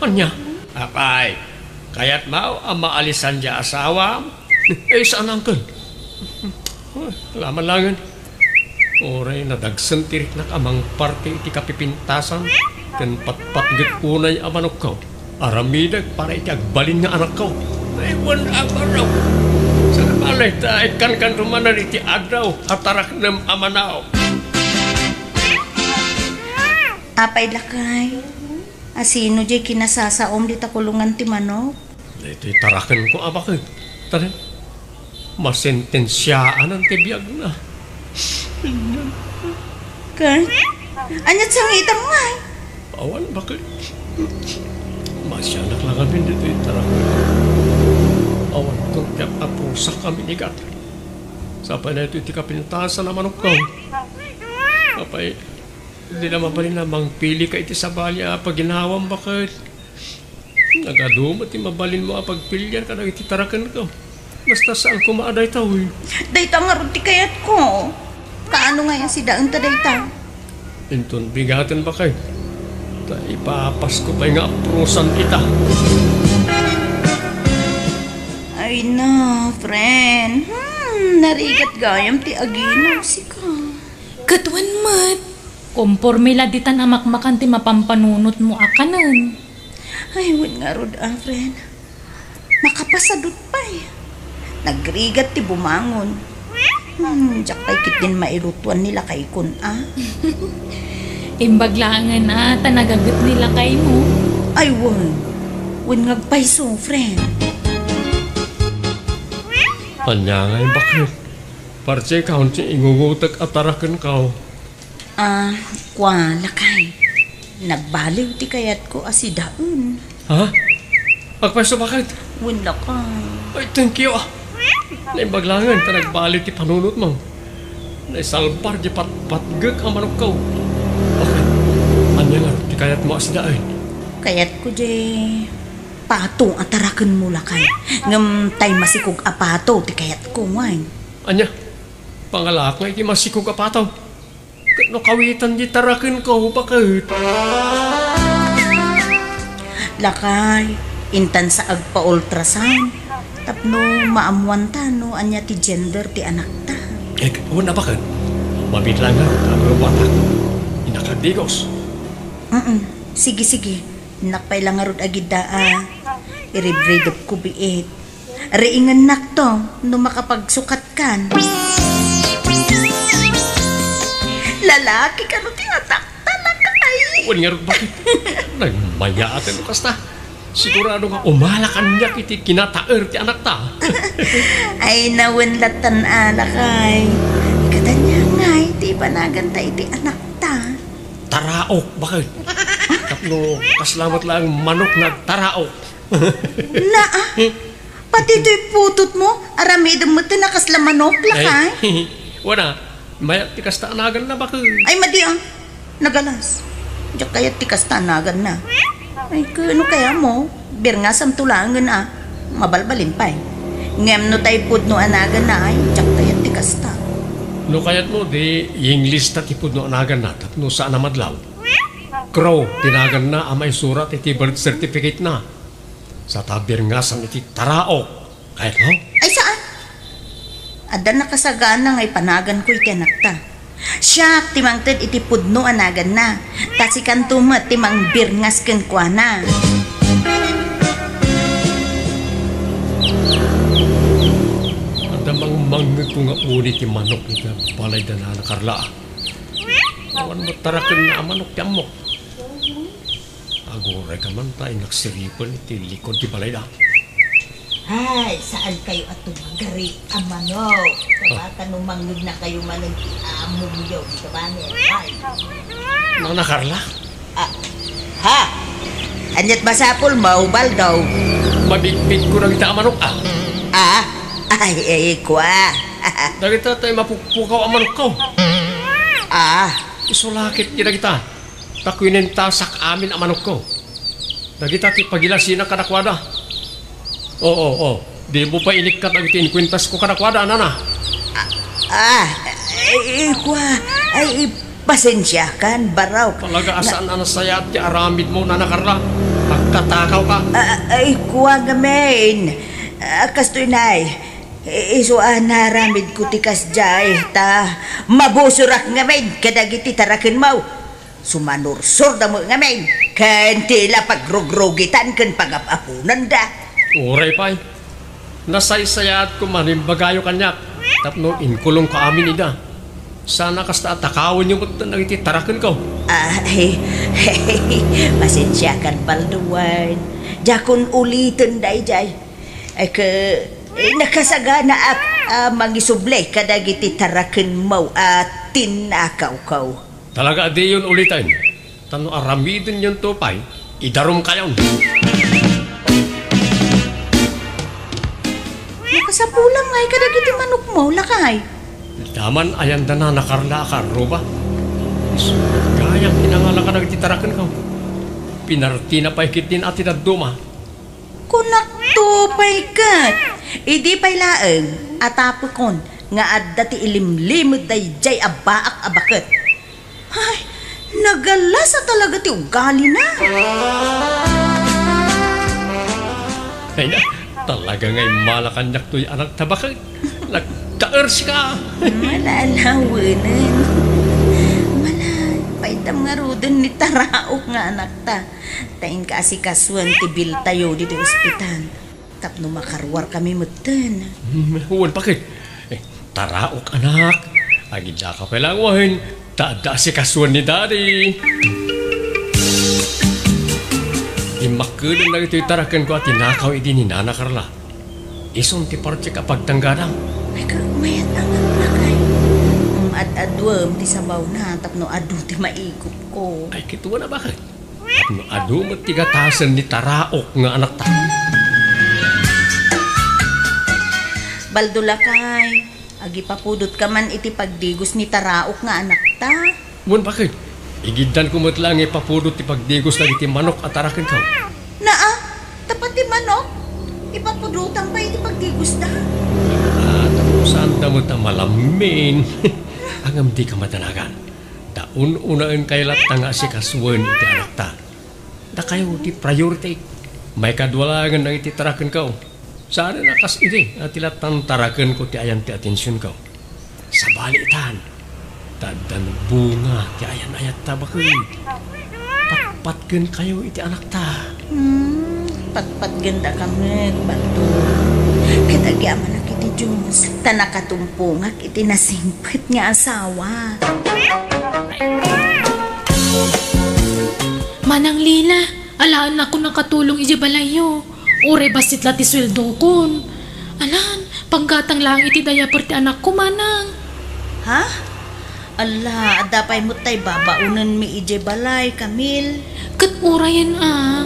Ania? Apay, kayatmo a maalisan diay asawam? Eh, saan, Uncle? Ala man laengen. Uray nadagsen ti riknak a mangparte iti kapipintasan ken patpatgek unay a manokko. Aramidek para iti agbalin nga anakko. Ay, wen a, Barok. Saan a malay ta ikkankanto manen iti addaw a taraknem a manok. Apay, lakay. A sino diay kinasasaom dita kulongan ti manok? Daytoy tarakenko a baket. Tara, masentensiaanan ti biagna. Ket? Ania't sangitam ngay? Awan, baket. Masianak la ngamin ditoy taraken. Awan, kung ti aprusak kami ni Gat. Sapay daytoy ti kapintasan a manokko. Apay, di na mabalin a mangpili ka iti sabali a paginawam, baket. Nagadu met ti mabalinmo a pagpilian kadagiti tarakenko. Basta saan koma a dayta, uy. Dayta ngarud ti kayatko. Kaano ngay a sidaenta dayta? Inton bigaten, baket. Ta ipapasko pay nga aprusan ita. Ay na, friend. Hmm, narigat gayam ti aginaw, sika. Ket wen met, komporme la ditan a makmakan ti mapampanunotmo a kanen. Ay, wen ngarud a, friend. Makapasadut pay. Nagrigat ti bumangon. Hmm, diak pay ketdin mailutuan ni lakaykon a. Imbag laengen a, ta nagaget ni lakaymo. Ay, wen. Wen nga agpayso, friend. Ania ngay, baket? Parti kaon ti ingungotek a tarakenko. Ah, kua, lakay. Nagbaliw ti kayatko a sidaen. Ha? Agpayso, baket? Wen, lakay. Ay, thank you, ah. Naimbag laengen ta nagbaliw ti panunotmo. Naisalbar ti patpatgek a manokko. Baket? Ania ngarud ti kayatmo a sidaen? Kayatko diay pato a tarakenmo, lakay. Ngem tay masikog a pato ti kayatko, wen. Ania? Pangalak nga iti masikog a pato. Ket no kawitan di tarakenko, baket? Lakay, intan sa agpa-ultrasound tapno maammuanta no ania ti gender ti anakta. Eh, wen a, baket? Mabiit laeng ngarud ta agrobatak. Innak agdigos. Mm, sige, sige. Innak pay la ngarud agidda a iribridepko biit. Riingennakto no makapagsukatkan. Lalaki kano ti atakta, lakay? Wen ngarud, baket? Nagmayat no kasta. Sigurado nga umala kaniak iti kinataer ti anakta. Ay, nawen latan, lakay. Ket ania ngay ti ipanaganta iti anakta? Taraok, baket? Tapno kasla met laeng manok nga agtaraok. Naa, pati toy putotmo, aramidem met ti nakasla manok, lakay? Ay, wen a, mayat ti kasta a naganna, baket. Ay, madi, ah. Nagalas. Diak kayat ti kasta a naganna. Ay, kano kayatmo? Birngasanto laengen a. Mabalbalin pay. Ngem no tay pudno a naganna, ay, diak kayat ti kasta. No kayatmo, di English ta ti pudno a naganna, tapno saan a madlaw. Crow ti naganna a maisurat iti birth certificate-na. Sa ta birngasan iti taraok. Kayatmo? Ay, saan? Adda nakasagana nga ipanaganko iti anakta. Siak ti mangted iti pudno a naganna, ta sikanto met ti mangbirngas kenkuana. Adda mangmangngegko nga uli ti manok iti balayda Nana Carla. Awan met tarakenna a manok ti ammok. Aguray ka man ta innak siripen iti likod ti balayda. Ay, saan kayo a tumagari a manok? Kabata no mangngegna kayo manen ti amom yo, di ka ba ni? Ay. Nana Carla? Ah, ha? Aniat masapul mo, Baldo? Mabigpigko dagita a manok, ah. Ah? Ay, ay, kua. Dagita tay mapukpukaw a manokko. Ah. Isu lakit ti dagita. Ta kuinentasak amin a manokko. Dagita ti pagilasina kadakuada. Oo, oo. Dimo pay inikkat dagiti inkuentasko kadakuada, nana. Ah, ah, ay, kua, ay, pasensiakan, barok. Talaga a saan a nasayaat ti aramidmo, Nana Carla. Agkatakawka. Ah, ay, kua ngamin. Ah, kastoy, nay. I-, isu a naramidko ti kasdiay, ta mabusorak ngamin kadagiti tarakenmo. Sumanursorda met ngamin, ken ti la pagrugrugitan ken pagap-aponanda. Uray pay, nasaysayaatko man imbagayo kaniak, tapno inkulongko amin ida. Sana kasta a takawenyo met dagiti tarakenko. Ay, pasensiakan, Baldo, wen. Diakon uliten daydiay. Ay, ke, nakasaganaak a mangisubli kadagiti tarakenmo a tinnakawko. Talaga a diyon uliten. Ta no aramidenyonto pay, idarumkayon. Nakasapulam ngay kadagiti manokmo, lakay. Daman ayanda Nana Carla a kaarruba. Isu gayam ti nangala kadagiti tarakenko. Pinartina pay ketdin a ti dadduma. Kunakto pay ket, idi pay laeng a tapekon nga adda ti ilimlimed daydiay a baak a baket. Ay, nagalasa talaga ti ugalina. Ay na, talaga nga immala kaniak toy anak ta baket. Nagtaersika. Malalawanen. Malay, paytam ngaruden ni taraok nga anakta. Ta inka asikasuen ti biltayo ditoy ospital. Tapno makaruarkami metten. Hmm, wen, baket? Eh, taraok, anak. Agidaka pay laeng wen, ta adda asikasuen ni Daddy. Immakkeden dagitoy tarakenko a tinakaw idi ni Nana Carla. Isun ti partek a pagtanggadam. Ay, ka, mayat a nga, lakay. Mm, ad-adu Wen ti sabawna tapno adu ti maigupko. Ay, kitaem a baket. Tapno adu met ti gatasen ni taraok nga anakta. Baldo lakay, agipapudotka man iti pagdigos ni taraok nga anakta. Wen baket, igiddanko met laeng nga ipapudot ti pagdigos dagiti manok a tarakenko. Naa, ta pati manok, ipapudotam pay iti pagdigosda. Ah, tapno saanda met a malammin. Ngem dika madanagan. Ta un-unaenkayo latta nga asikasuen iti anakta. Dakayo ti priority. Maikadua laengen dagiti tarakenko. Saanen a kas idi a ti lattan tarakenko ti ayan ti atensionko. Sabali itan, ta addan bunga ti ayan-ayatta baket. Patpatgenkayo iti anakta. Hmm, patpatgendaka met, Baldo. Ket agyamanak iti Dios, ta nakatumpongak iti nasingpet nga asawa. Manang Lila, alaennakon a katulong idiay balayyo. Uray bassit la ti sueldokon. Alan, panggatang laeng iti diaper ti anakko, manang. Ha? Ala, adda pay met tay babaonenmi idiay balay, Camille. Ket urayen a.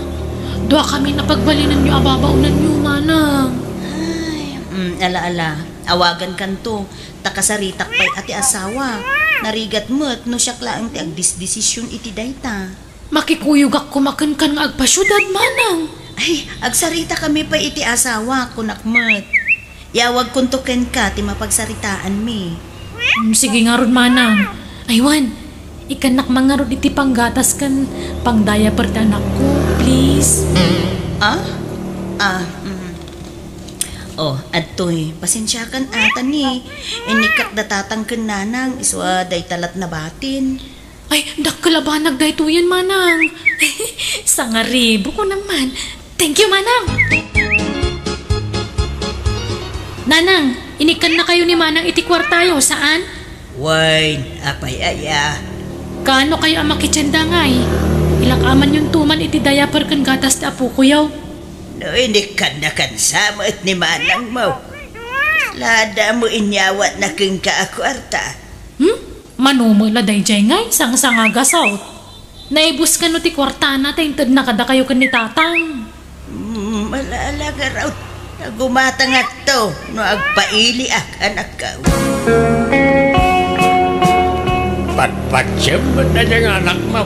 Duakami a pagbalinenyo a babaonenyo, manang. Ay, mm, ala, ala. Awagankanto, ta kasaritak pay a ti asawa. Narigat met no siak laeng ti agdisdesisyon iti dayta. Makikuyogak koma kenka nga agpasiudad, manang. Ay, agsaritakami pay iti asawa, kunak met. Iyawagkonto kenka ti mapagsaritaanmi. Mm, sige ngarud, manang. Ay, wen, ikkannak man ngarud iti panggatas ken pangdiaper ti anakko, please. Ah? Ah, mm. Oh, adtoy, pasensiakan a ta ni. Inikkak da tatang ken nanang, isu a dayta lat nabatin. Ay, dakkel a banag daytoyen, manang. Sangaribo ko naman. Thank you, manang. Nanang, inikkannakayo ni manang iti kuartayo, saan? Wen, apay aya? Kaano kayo a makitchen dangay? Ilakaamanyon tuman iti diaper ken gatas ti apokoyo. No inikkannakan sa met ni manangmo. Lada mo inyawatna kenka a kuarta. Hmm? Mano met la daydiay ngay, sangsangagasaw. Naibus kano ti kuartana ta intedna kadakayo ken ni tatang. Hmm, ala-ala ngarud. Nagumatangakto no agpailiak, anakko. Patpatiem met daydiay nga anakmo.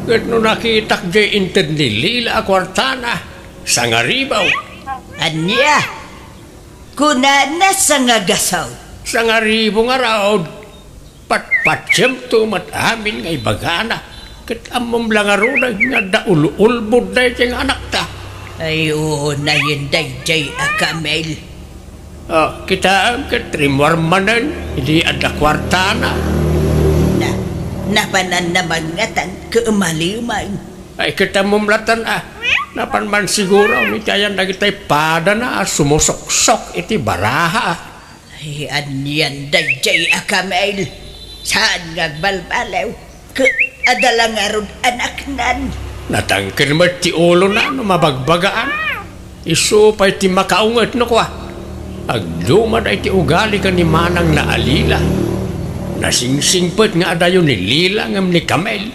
Ket no nakitak diay inted ni Lila a kuartana, sangaribo. Ania? Kunana sangagasaw. Sangaribo ngarud. Patpatiemto met amin nga ibagana, ket ammom la ngaruden nga adda ul-ulbod daydiay nga anakta. Ay, unayen daydiay a Camille. Ah, kitaem ket rimmuar manen idi adda kuartana. Na, napananna mangngatan ket umaliw man. Ay, ket ammom latta a, napan man siguro iti ayan dagiti padana a sumusuksok iti baraha. Ay, anian daydiay a Camille? Saan nga agbalbaliw? Ket adda la ngarud anaknan? Natangken met ti ulona no mabagbagaan. Isu pay ti makaunget no kua. Agduma dayta ti ugali ken ni manangna a Lila. Nasingsingpet nga adayo ni Lila ngem ni Camille.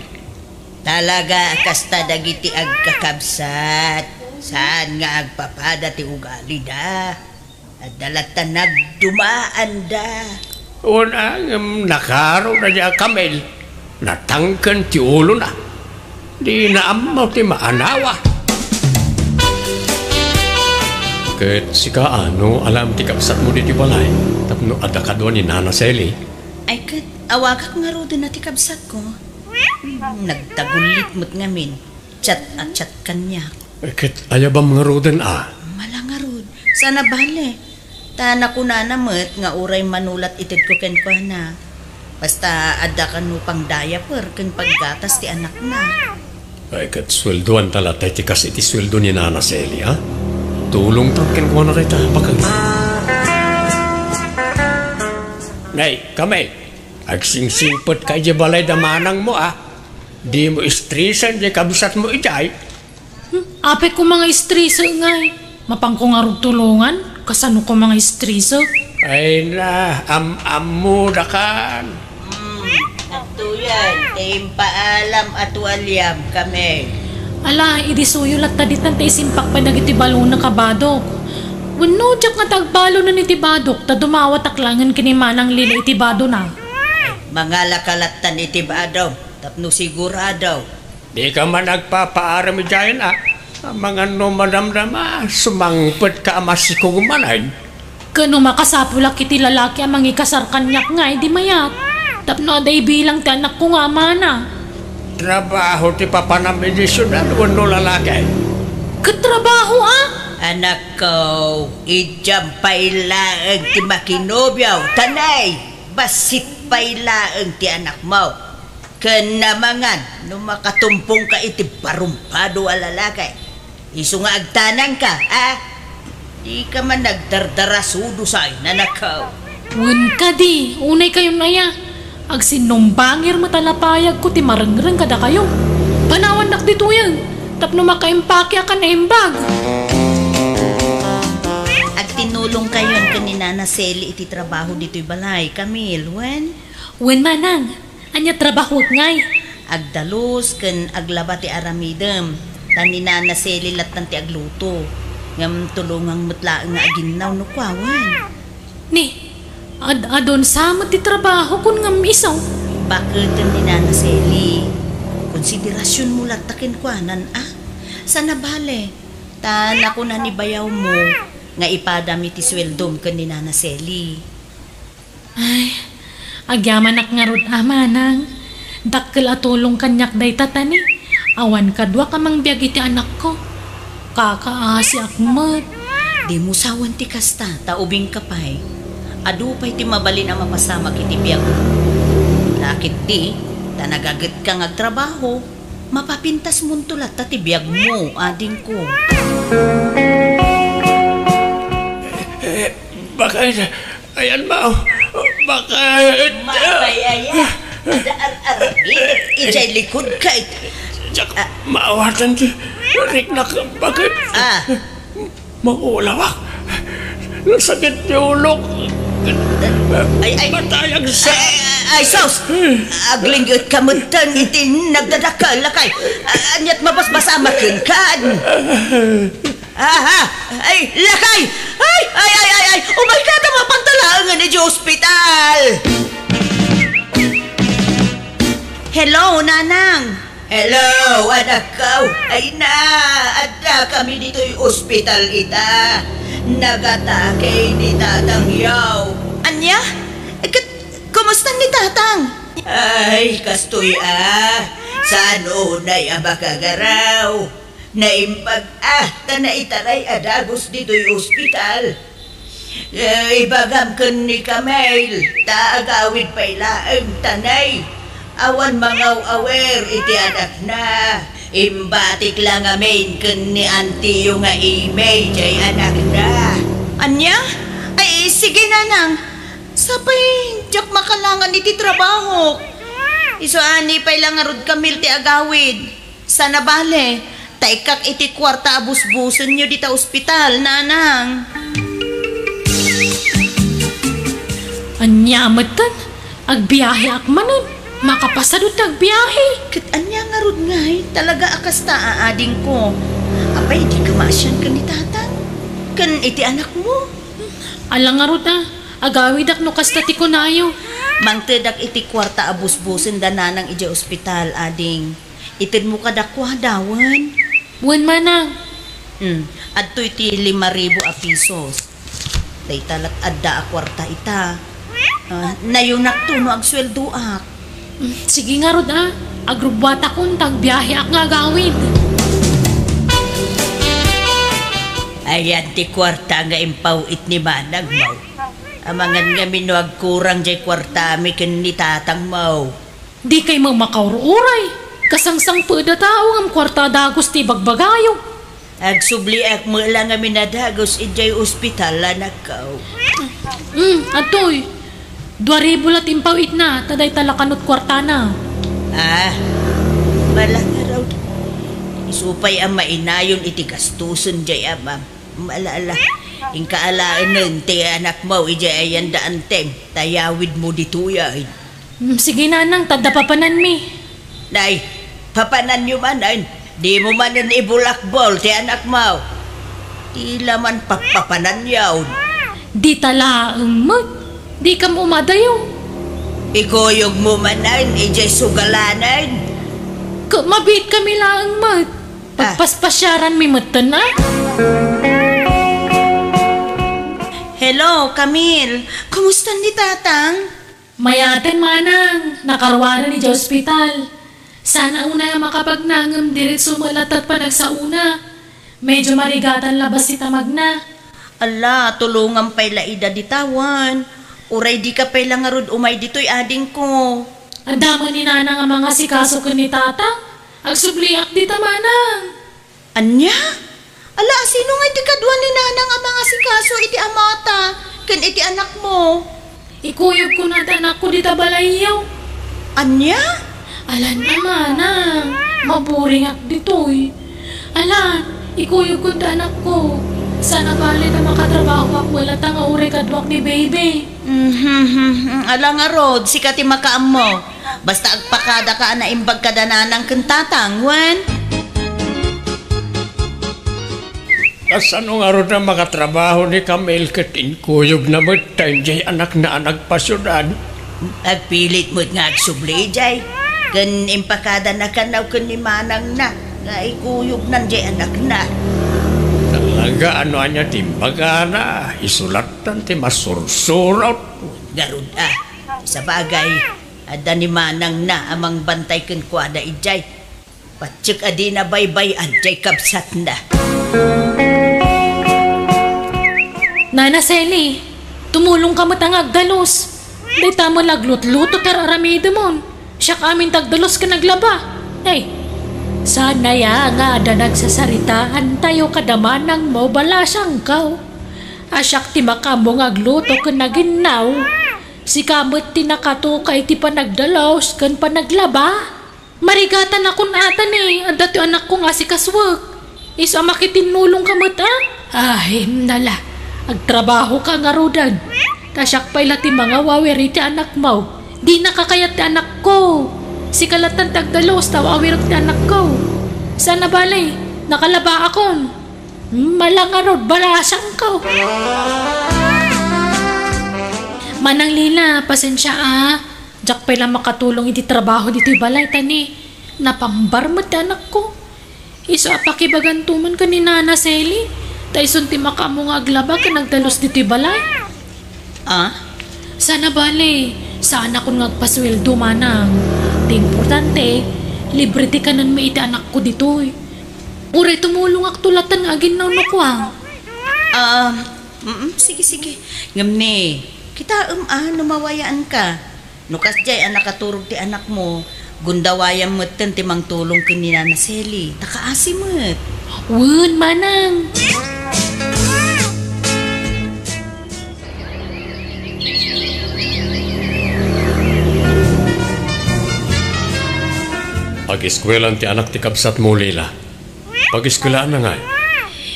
Talaga a kasta dagiti agkakabsat. Saan nga agpapada ti ugalida? Adda latta nagdumaanda. Wen, ngem nakaro daydiay a Camille, natangken ti ulona. Dina ammo ti maanawa. Ket sika, ano, alam ti kabsatmo ditoy balay tapno adda kadua ni Nana Sally? Ay, ket awagak ngaruden a ti kabsatko. Hmm, nagtagullit met ngamin. Chat a chat kaniak. Eh, ket ayabam ngaruden a? Mala ngarud. Saan a bale. Ta nakunana met nga uray mano la ti itedko kenkuana. Basta adda kano pang-diaper ken panggatas ti anakna. Ay, ket sueldoanta latta iti kas iti sueldo ni Nana Celia. Tulongta kenkuana dayta, bakay. Nay, Camille, agsingsingpetka idiay balay da manangmo a. Dimo istresen diay kabsatmo idiay. Hmm, apay koma nga istrese ngay. Mapanko ngarud tulongan, kasano koma nga istrese? Ay na, am-ammodakan. Hmm, Adtoyen ti impaalam a tualiam, Kamel. Ala, idi suyo latta ditan ti isimpakpay dagiti balona, Kabadok. Wenno, diak ngata agbalonen iti badok, ta dumawatak laengen ken ni Manang Lila iti badona. Mangalaka lattan iti badom, tapno sigurado. Dika man agpapaaram idiayen, a? Amangan no madamdama, sumangpetka a masikog manen. Ken no makasapulak iti lalaki a mangikasar kaniak ngay, di mayat. Tapno adda ibilang ti anakko nga amana. Trabaho ti papanam idiay siudad wenno lalaki? Ket trabaho, a? Anakko, idiam pay laeng ti makinobio, ta nay, bassit pay laeng ti anakmo. Ken amangan no makatumpongka iti barumpado a lalaki. Isu nga agtanangka, a? Dika man nagdardarasudo sa inanakaw. Wen kadi, unay kayon aya. Agsinnumbangir met a lapayagko ti marengreng kadakayo. Panawandak ditoyen, tapno makaimpake a kan naimbag. Agtinulong kayon ken ni Nana Seli iti trabaho ditoy balay, Camille, wen? Wen, manang. Ania trabahok ngay? Agdalus ken aglaba ti aramidem. Ta ni Nana Seli lattan ti agluto. Ngem tulongang met laeng nga aginnaw no kuawen. Ni, ad-adun sa met ti trabaho kun ngem isu? Baketen ni Nana Seli. Konsiderasionmo latta kenkuanan, a? Sana bale. Ta nakuna ni bayawmo nga ipadam iti sueldom ken ni Nana Seli. Ay, agyamanak ngarud a, manang. Dakkel a tulong kaniak dayta ta ni, awan kaduak a mangbiag iti anakko. Kakaasiak met. Dimo sawen ti kasta, ta ubingka pay. Adu pay ti mabalin a mapasamak iti biagmo. Laketdi, ta nagagetka nga agtrabaho. Mapapintasmonto latta ti biagmo, adingko. Eh, bakit? Ayan, Mao. Bakit? Mapay aya. Ada ar-, arabidek idiay likud ka it-, Diak Ah. maawatan ti riknak. Bakit? Ah. Mangulawak. Nasakit ti ulok. Ay, ay. Patayag sa Ay, ay, ay, sus! Aglingget ka metten iti nagdadakkel, lakay. Ah, aniat mabasbasamaken kan? Aha! Ay, lakay! Ay, ay, ay, ay, ay! Umay ka ta mapantalaengen iti ospital! Hello, Nanang! Hello, anakko. Ay na, adda kami ditoy ospital ita. Nagatake ni tatangyo. Ania? Ket, kumusta ni tatang? Ay, kastoy a. Saan unay a makagaraw? Naimbag a, ta naitaray a dagus ditoy ospital. Eh, ibagam ken ni Camille, ta agawid pay laeng ta nay, awan mangaw-awer iti anakna. Imbatik la ngamin ken ni antiyo nga Imay jay anakna. Ania? Ay, sige, Nanang. Sapay, diak makalangan iti trabahok. Isu a ni pay la ngarud, Camille, ti agawid. Sana bale, ta ikkak iti kuarta a busbusenyo dita ospital, Nanang. Ania metten? Agbiaheak manen. Makapasado ti agbiahe. Ket ania ngarud ngay? Talaga a kasta a adingko. Apay, dika maasian ken ni tatang? Ken iti anakmo? Ala ngarud a, agawidak no kasta ti kunayo. Mangtedak iti kuarta a busbusen da nanang idiay ospital, ading. Itedmo kadakuada, wen? Wen, manang. Hmm, adtoy ti lima ribu a pisos. Dayta lat adda a kuarta ita. Ah, nayonakto no agsueldoak. Hmm, sige ngarud a. Agrubbuatakon ta agbiaheak nga agawid. Ayan ti kuarta nga impaw-it ni manangmo. Amangan ngamin no agkurang jay kuartami ken ni tatangmo. Dikay met makaururay. Kasangsangpet a tao ngem kuarta a dagus ti ibagbagayo. Agsubliak met la ngamin a dagus idiay ospital, anakko. Hmm, adtoy. Dua ribu la ti impaw-itna, ta dayta la kanut kuartana. Ah, malangarud. Isu pay a mainayon iti gastusen jay amam. Ala, ala. Inka alaenen ti anakmo idiay ayan da antem, ta yawidmo ditoyen. Mm, sige, nanang, ta adda papananmi. Nay, papananyo manen, dimo manen ibulakbol ti anakmo. Dila man papapananyon. Dita laeng met, dikam umadayo. Ikuyogmo manen idiay sugalanen. Ket mabiitkami laeng met. Ah. Pagpaspasiaranmi metten, a? Hello, Camille. Kumusta ni Tatang? Mayaten, manang. Nakaruaren idiay ospital. Sana unay a makapagnangem diretso met latta ti panagsaona. Medyo marigatan la bassit a magna. Ala, tulongam pay la ida dita wen. Uray dika pay la ngarud umay ditoy, adingko. Adda met ni nanang a mangasikaso ken ni tatang. Agsubliak dita, manang. Ania? Ala, sino ngay ti kadua ni nanang a mangasikaso iti amata ken iti anakmo? Ikuyogko ti anakko dita balayyo. Ania? Alan a, manang, maburingak ditoy. Alan, ikuyogko ti anakko. Sana bale ta makatrabahoak, wala ta nga uray kaduak ni baby. Mhm, mhm. Ala ngarud, sika ti makaammo. Basta agpakadaka a naimbag kada nanang ken tatang, wen? Kasano ngarud a makatrabaho ni Camille ket inkuyogna met ta idiay anakna a nagpasiudad? Agpilit met nga agsubli idiay. Ken impakadana kano ken ni manangna nga ikuyogna diay anakna. Talaga, no ania ti imbagana, isu lattan ti masursurot. Ngarud a, sabagay, adda ni manangna a mangbantay kenkuana idiay. Patiek a dina baybay-an diay kabsatna. Nana Sally, tumulongka met nga agdalus. Dayta met aglutluto ti ar-aramidemon. Siak amin ti agdalus ken aglaba. Ay, sana aya nga adda nagsasaritaantayo kada manangmo, balasangko. A siak ti makaammo nga agluto ken aginnaw. Sika met ti nakatukay iti panagdalus ken panaglaba. Marigatanakon ata ni adda ti anakko nga asikasuek. Isu a makitinnulongka met a? Ay, nala. Agtrabahoka ngaruden. Ta siak pay la ti mangawawir iti anakmo. Dinaka kayat ti anakko. Sika lattan ti agdalus ta awawirek ti anakko. Sana bale, nakalabaakon. Mala ngarud, balasangko. Manang Lila, pasensia a. Diak pay la makatulong iti trabaho ditoy balay ta ni napambar met ti anakko. Isu a pakibaganto man ken ni Nana Sally, ta isun ti makaammo nga aglaba ken agdalus ditoy balay. Ah? Sana bale, saanakon nga agpasueldo, manang. Ti importante, libre ti kanenmi iti anakko ditoy. Uray tumulongakto lattan nga aginnaw no kua. Ah, mm, sige, sige. Ngem ni, kitaem a no mawayaanka. No kasdiay a nakaturog ti anakmo, gundawayam metten ti mangtulong ken ni Nana Sally, ta kaasi met. Wen, manang. Ageskuelaan ti anak ti kabsatmo, Lila. Pageskuelaanna ngay?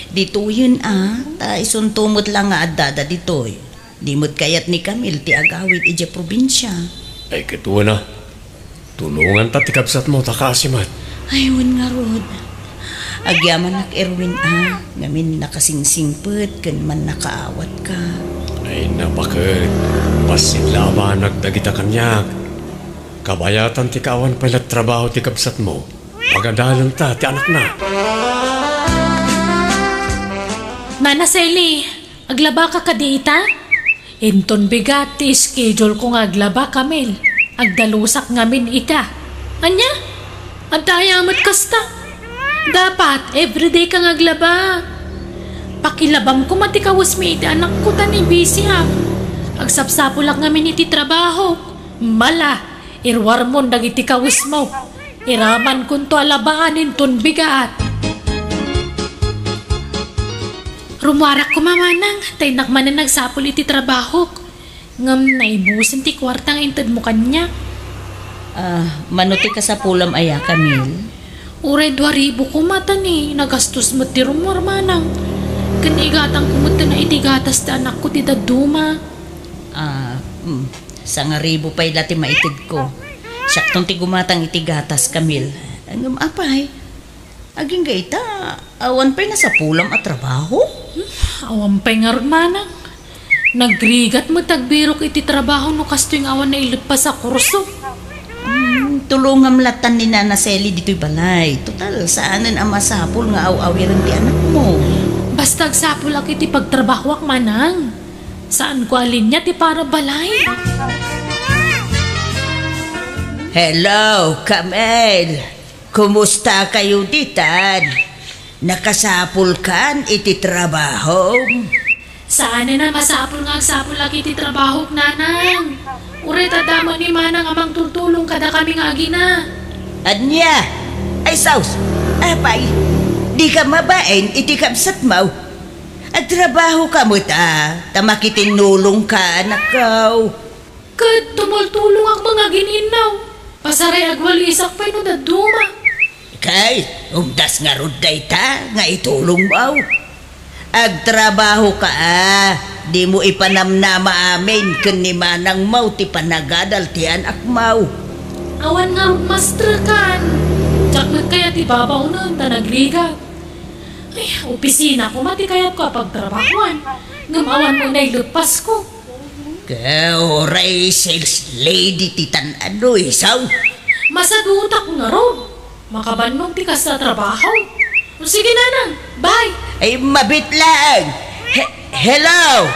Ditoyen a, ta isunto met la nga addada ditoy. Di met kayat ni Camille ti agawid idiay probinsia. Ay, ket wen a. Tulonganta ti kabsatmo ta kaasi met. Ay, wen ngarud. Agyamanak, Erwin a, ngamin nakasingsingpet ken mannakaawatka. Ay, napaket. Bassit la a banag dagita kaniak. Kabayatan ti kaawan pay la trabaho ti kabsatmo. Pagadalenta ti anakna. Nana Sally, aglabaka kadi ita? Inton bigat ti schedule ko nga aglaba, Camille. Agdalusak ngamin ita. Ania? Adda aya met kasta? Dapat, everyday ka nga aglaba. Pakilabam koma ti kawesmi iti anakko ta ni busy ak. Agsapsapulak ngamin iti trabaho. Mala, iruarmon dagiti kawesmo. Iramankonto a labaan inton bigat. Rummuarak koma, manang, ta innak manen agsapul iti trabahok. Ngem naibusen ti kuarta nga intedmo kaniak. Ah, mano ti kasapulam aya, Camille? Uray dua ribu koma ta ni nagastos met ti rummuar, manang. Ken igatangko met iti gatas ti anakko ti dadduma. Ah, mm. Sangaribu pay la ti maitedko. Siakton ti gumatang iti gatas, Camille. Ngem apay, agingga ita, awan pay nasapulam a trabaho? Hmm, awan pay ngarud, manang. Nagrigat met agbirok iti trabaho no kastoy nga awan naileppas a kurso. Hmm, tulongam latan ni Nana Sally ditoy balay. Total, saanen a masapul nga aw-awiren ti anakmo. Basta agsapulak iti pagtrabahoak, manang. Saanko a linia ti para balay. Hello, Camille. Kumusta kayo ditan? Nakasapulkan iti trabaho? Saanen a masapul nga agsapulak iti trabahok, nanang. Uray ta adda met ni manang a mangtultulong kadakami nga agina. Ania? Ay, sus! Apay, dika mabain iti kabsatmo? Agtrabahoka met a, ta makitinnulongka, anakko. Ket tumultulongak met nga agin-innaw. Pasaray agwalisak pay no dadduma. Kay, umdas ngarud dayta nga itulongmo. Agtrabahoka a, dimo ipanamnama amin ken ni manangmo ti panagadal ti anakmo. Awan ngarud mastekan. Diak met kayat ti babaonen ta nagrigat. Ay, opisina koma ti kayatko a pagtrabahoan. Ngem awan met naileppasko. Ket uray sales lady ti tan-ano, isaw? Masadutak ngarud. Makabannog ti kasta a trabaho. O sige, nanang. Bye. Ay, mabitlaeng. He-, hello?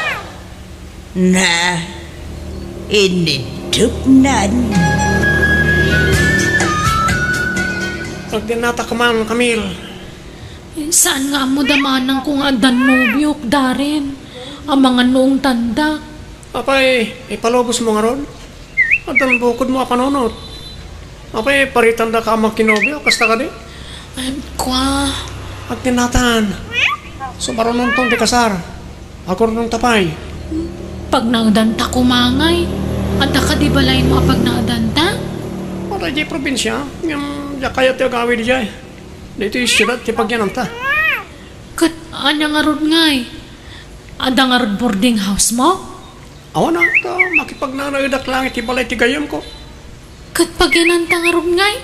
Na, inidupnan. Agdinata ka man, Camille. Saan nga ammo da manang ko nga addan nobiok, Darren? Amangan no ungtandak. Apay, ipalubosmo ngarud? Addan bukodmo a panunot. Apay, paritandaka a makinobio, kasta kadi? Ay, kua. Agtinnatan. Sumarunonton ti kasar. Agurnongta pay. Pagnaedanta koma ngay. Adda kadi balaymo a pagnaedanta? Wala idiay probinsia, ngem diak kayat ti agawid idiay. Ditoy siudad ti pagyananta. Ket ania ngarud ngay? Adda ngarud boarding housemo? Awan a, ta makipagnanaedak laeng iti balay ti gayyemko. Ket pagyananta ngarud ngay?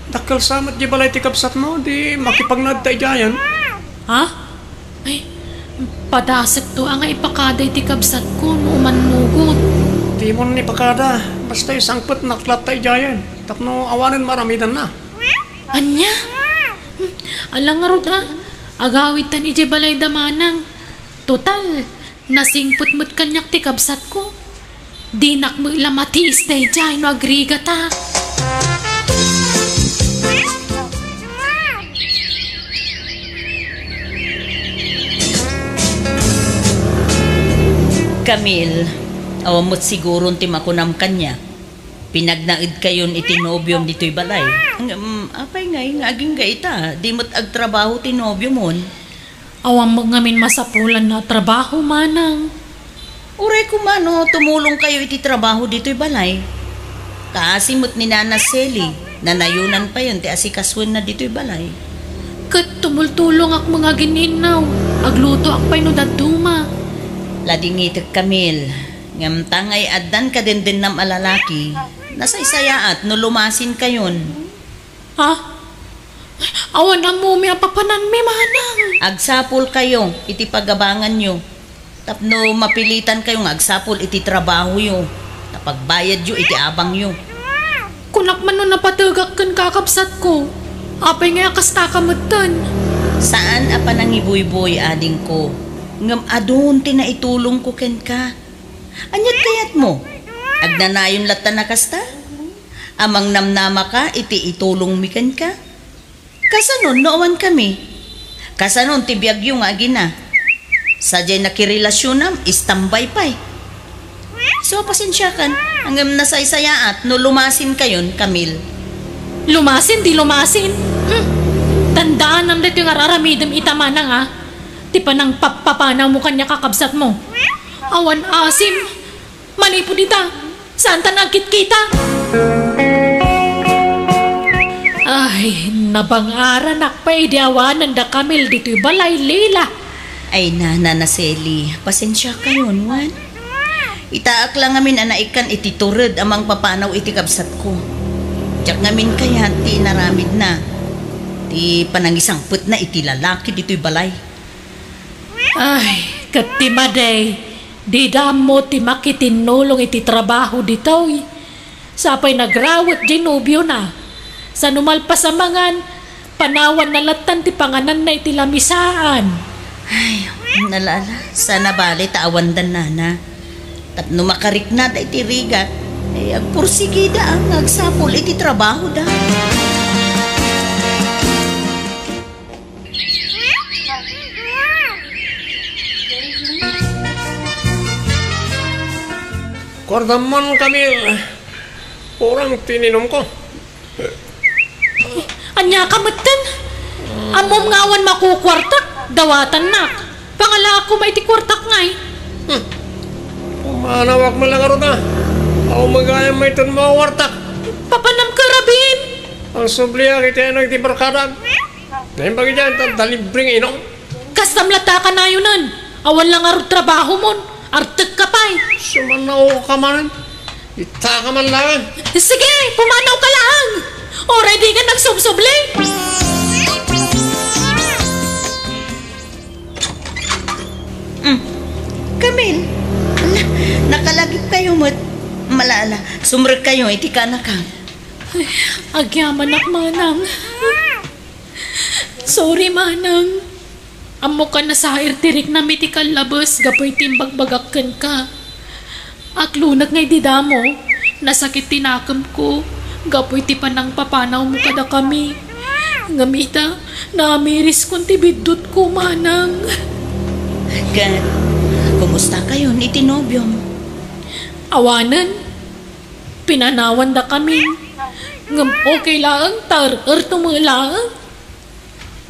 Dakkel sa met di balay ti kabsatmo, di makipagnaedta idiayen. Ha? Ay, padasekto a nga ipakada iti kabsatko no umannugot. Dimon ipakada, basta isangpetnak latta idiayen, tapno awanen maaramidanna. Ania? Hmm, ala ngarud a, agawidtan idiay balayda manang. Total, nasingpet met kaniak ti kabsatko. Dinak met la matiis daydiay no agrigata. Camille, awan met siguron ti makunam kaniak. Pinagnaedkayon iti nobiom ditoy balay. Ngem, apay ngay nga agingga ita, di met agtrabaho ti nobiomon? Awan met ngamin masapulan a trabaho, manang. Uray koma no tumulongkayo iti trabaho ditoy balay. Kaasi met ni Nana Sally, nanayonan payen ti asikasuenna ditoy balay. Ket tumultulongak met nga agin-innaw, aglutoak pay no dadduma. Ladingitek, Camille. Ngem ta ngay addan kadendennam a lalaki, nasaysayaat no lumasinkayon. Ha? Awan ammomi a papananmi, manang. Agsapulkayo iti pagabanganyo tapno mapilitankayo nga agsapul iti trabahoyo, ta pagbayadyo iti abangyo. Kunak man no napategak ken kakabsatko, apay nga kastaka metten? Saan a panangibuyboy, adingko, ngem adun ti naitulongko kenka. Aniat kayatmo? Agnanayon latta a kasta? Amangnamnamaka iti itulongmi kenka? Kasanon no awankami? Kasanon ti biagyo nga agina? Sadiay nakirelasionam, istambay pay. So, pasensiakan, ngem nasaysayaat no lumasinkayon, Camille. Lumasin, di lumasin. Hmm. Tandaanam daytoy nga ar-aramidem ita manang a. Ti panangpappapanawmo kaniak a kabsatmo. Awan asim. Manipud ita, saanta nga agkitkita. Ay, nabangaranak pay idi awanen da Camille ditoy balay, Leila. Ay, Nana Sally, pasensiakayon, wen? Itaak la ngamin a naikkan iti tured a mangpapanaw iti kabsatko. Diak ngamin kayat ti inaramidna, ti panangisangpetna iti lalaki ditoy balay. Ay, ket ti madi, dida ammo ti makitinnulong iti trabaho ditoy. Sapay nagrawet diay nobiona. Saan no malpas a mangan, panawanna lattan ti pangananna iti lamisaan. Ay, ala, ala, saan a bale ta awandan nana. Tapno makariknada iti rigat, ay, agpursigida nga agsapul iti trabahoda. Kuartam man, Camille. Kurang ti ininumko. Ania ka metten? Ammom nga awan makukuartak, dawatannak. Pangalaak koma iti kuartak ngay. Hmm. Pumanawak man lang aruna. Aw, magayam mayton makukuartak. Papanam ka, Rabin. Ang subliak iti ano iti barkadak. Naimbag idiay, ta, ta libreng inom. Kastam latta a kanayonan. Awan la ngarud trabahomon. Artek ka pay. Sumanaw ka man. Ita ka man lang. Sige, pumanaw ka lang. Oray di ka nagsubsubli. Mm. Camille, ala, nakalagip kayo met. Ala, ala, sumrek kayo iti kanakang. Ay, agyamanak, manang. Sorry, manang. Ammok a nasair ti riknam iti kallabes gapu iti imbagbagak kenka. Aklonek nga idi damo, nasakit ti nakemko gapu iti panangpapanawmo kadakami. Ngem ita, namiriskon ti biddutko, manang. Ket, kumusta kayon iti nobiom? Awanen, pinanawandakami. Ngem okay laeng, ta er-erto met laeng.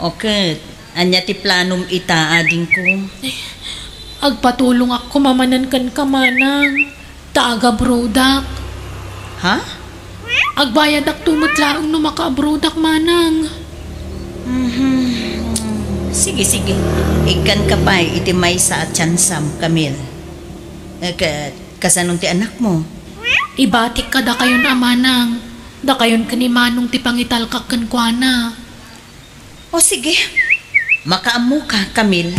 O ket, ania ti planom ita, adingko? Eh, agpatulongak koma manen kenka, manang, ta agabroadak. Ha? Agbayadakto met laeng no makaabroadak, manang. Mhm. Sige, sige. Ikkanka pay iti maysa a tiansam, Camille. Eh, ket, kasanon ti anakmo? Ibatik kadakayon a manang. Dakayon ken ni Manong ti pangitalkak kenkuana. O sige, makaammoka, Camille.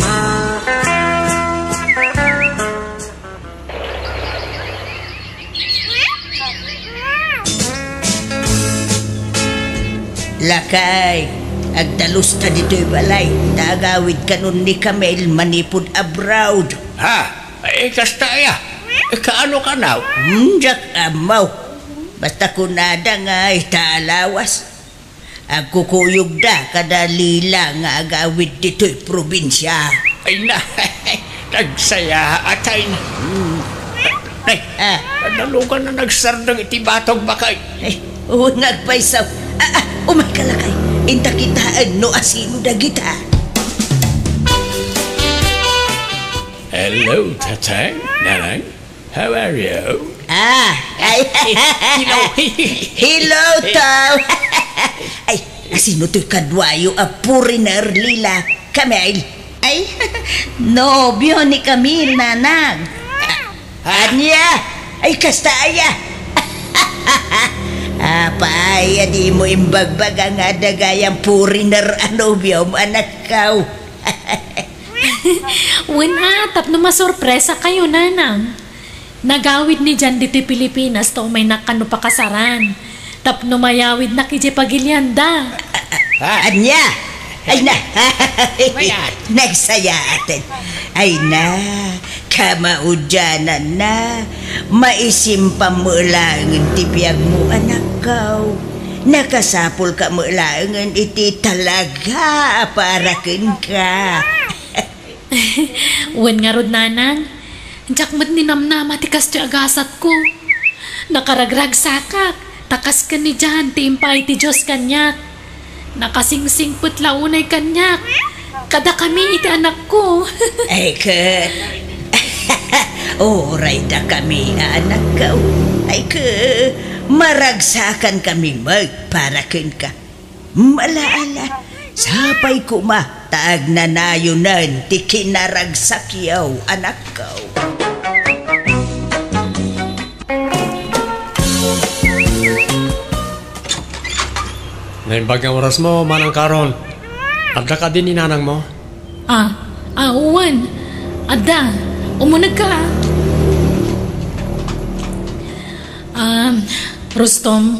Lakay, agdalusta ditoy balay, ta agawidkanon ni Camille manipud abroad. Ha? Eh, kasta aya? Eh, kaano kanaw? Hmm, diak ammo. Basta kunada nga ita a lawas. Agkukuyogda kada Lila nga agawid ditoy probinsia. Ay na, nagsaya atay na. Hmm. Ay, ah. Nalugan na nagsardeng iti batog bakay. Ay, wen nga agpayso. Ah, ah, umay ka lakay. Inta kitaen no asino dagita. Hello, Tatay, Nanay. How are you? Ah, ay. Hello. Hello, Tom. Ay, asino toy kaduayo a foreigner, Lila? Camille. Ay, nobio ni Camille, nanang. Ah. Ania? Ay, kasta aya. Apay, a dimo imbagbaga nga adda gayam foreigner a nobiom, anakko. Wen a, tapno masurpresa kayo, nanang. Nagawid ni Jan ditoy Pilipinas ta umaynak kano pakasaran. Tapno mayawidnak idiay pagilianda. Ha? Ania? Ay na. Mayat. Nagsayaaten. Ay na. Kamaudiananna. Maisimpa met laengen ti biagmo, anakko. Nakasapulka met laengen iti talaga a para kenka. Wen ngarud, nanang, diak met ninamnama ti kastoy a gasatko. Nakaragragsakak, ta kas ken ni Jan ti impaay ti Dios kaniak. Nakasingsingpet la unay kaniak, kadakami iti anakko. Ay, ket, uray dakami a anakko. Ay, ket, maragsakankami met para kenka. Ala, ala, sapay koma ta agnanayonen ti kinaragsakyo, anakko. Naimbag nga orasmo, Manang Carol. Adda kadi ni nanangmo? Ah, ah, wen. Adda. Umunegka, ah. Um, Rustom,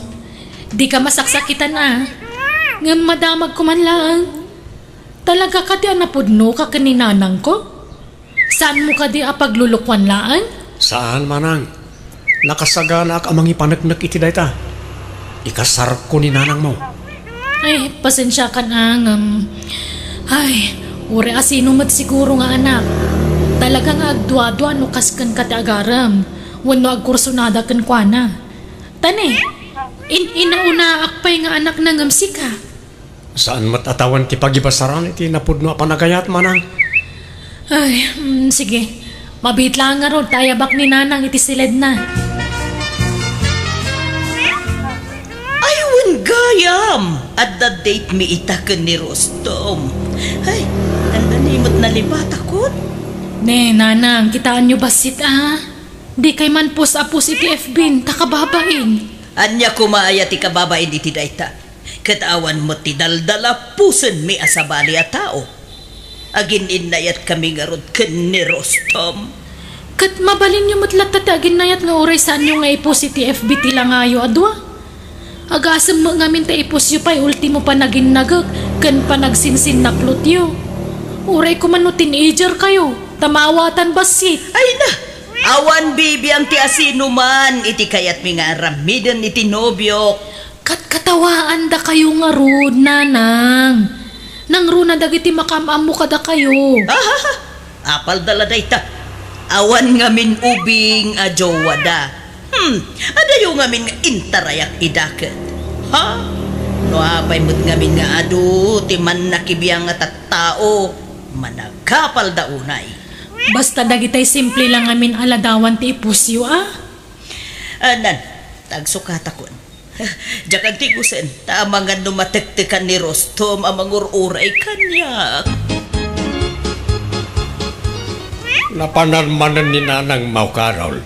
dika masaksakitan, ah. Ngem madamagko man laeng. Talaga kadi a napudnoka ken ni nanangko? Saanmo kadi a paglulukuan laeng? Saan, Manang. Nakasaganaak a mangipaneknek iti dayta. Ikasarko ni nanangmo. Ay, pasensiakan, a, ngem, ay, uray asino met siguro nga anak. Talaga nga agduadua no kas kenka ti agarem, wenno agkursunada kenkuana. Ta ne, in-, inaunaak pay nga anakna ngem sika. Saan met a tawen ti pagibasaran iti napudno a panagayat, Manang. Ay, mm, sige. Mabiit laeng ngarud ta ayabak ni Nanang iti siledna. Ay, wen gayam! Adda date mi ita ken ni Rustom. Ay, dandani met nalipatakon. Ne, Nanang, kitaenyo bassit, a. Dikay man pus-a-pus iti F B-n ta kababain. Ania koma aya ti kababain iti dayta? Ket awan met ti daldalapusenmi a sabali a tao. Agin-innayatkami ngarud ken ni Rustom. Ket mabalinyo met latta ti aginnayat nga uray saanyo nga ipus iti F B ti langayo a dua. Agasem met ngamin ta ipusyo pay ultimo panaginnagek ken panagsinsinnaklotyo. Uray koma no teenager kayo, ta maawatan bassit. Ay na! Awan bibiang ti asinoman iti kayatmi nga aramiden iti nobiok. Katkatawaandakayo ngarud, Nanang. Nangruna dagiti makaam-ammo kadakayo. Ahaha! Apalda la dayta. Awan ngamin ubing a jowada. Hmm, adayo ngamin nga intarayak ida ket. Ha? No apay met ngamin nga adu ti mannakibiang a tattao, managkapalda unay. Basta dagitay simple la ngamin a ladawan ti ipusyo, a? Anan, tagsukatakon. Diak agtigusen, ta amangan no matektekan ni Rustom a mangur-uray kaniak. Napanan manen ni Nanang Mau Carol.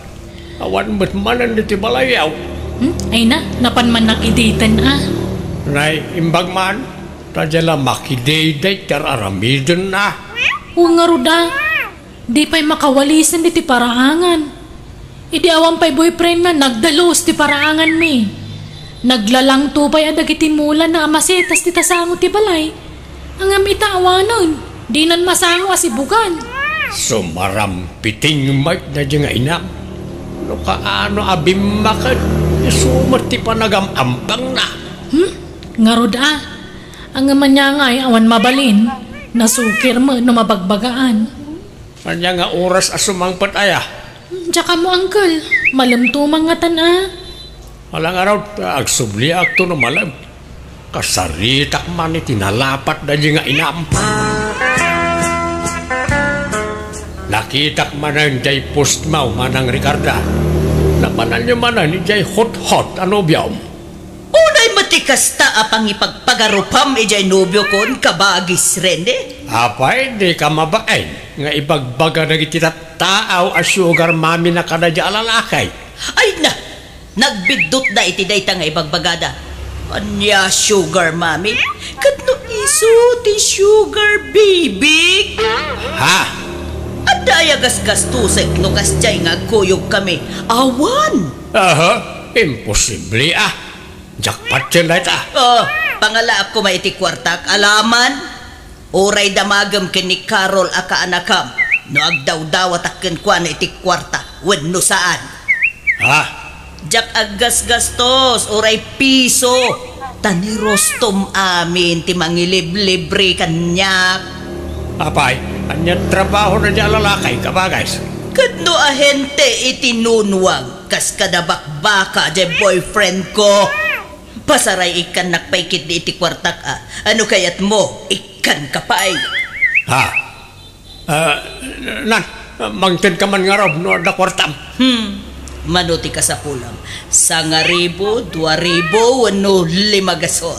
Awan met manen iti balayyo. Hmm? Ay na, napan man nakiditen, a. Nay, imbag man, ta dia la makidayday ti ar-aramiden, a. Wen ngarud, a. Di pay makawalisen iti paraangan. Idi awan pay boyfriendna, nagdalus ti paraanganmi. Naglalangto pay a dagiti mulana a masetas ti tasango ti balay. Ngem ita awanen, dinan masango a sibugan. Sumarampiting met daydi nga inam. No kaano a bimmaket, isu met ti panagam-ampangna. Hmm? Ngarud a. Ngem ania ngay awan mabalin, nasukir met no mabagbagaan. Ania nga oras a sumangpet aya? Diak ammo, uncle. Malem to mangngatan a. Ala ngarud, agsubliakto no malem. Kasaritak man iti nalapat daydi nga inam. Nakitak manen jay postmo, Manang Ricarda. Napananyo manen jay hothot a nobiom. Unay met ti kasta a pangipagpagarupam idiay nobiokon, kabagis Rene? Apay, dika mabain nga ibagbaga dagiti tattao a sugar mommy na kadaydi a lalaki? Ay na! Nagbiddutda iti dayta nga ibagbagada. Ania sugar mommy? Ket no isu ti sugar baby? Ha? Adda aya gasgastosek no kasdiay nga agkuyogkami? Awan! Aha, imposible a. Jackpot ken dayta. Oh, pangalaak koma iti kuartak, alaman. Uray damagem ken ni Carol a kaanakam, no agdawdawatak kenkuana iti kuarta wenno saan. Ha? Diak aggasgastos, uray piso. Ta ni Rustom amin ti mangiliblibre kaniak. Apay, ania trabahona diay a lalaki, kabagis? Ket no ahente iti nunwag, kas kada bakbaka diay boyfriend ko. Pasaray ikkannak pay ketdi iti kuartak a. Ano kayatmo? Ikkanka pay. Ha? Ah, nan, mangted ka man ngarud no adda kuartam. Hmm. Mano ti kasapulam? Sangaribu, dua ribu, wenno lima gasot?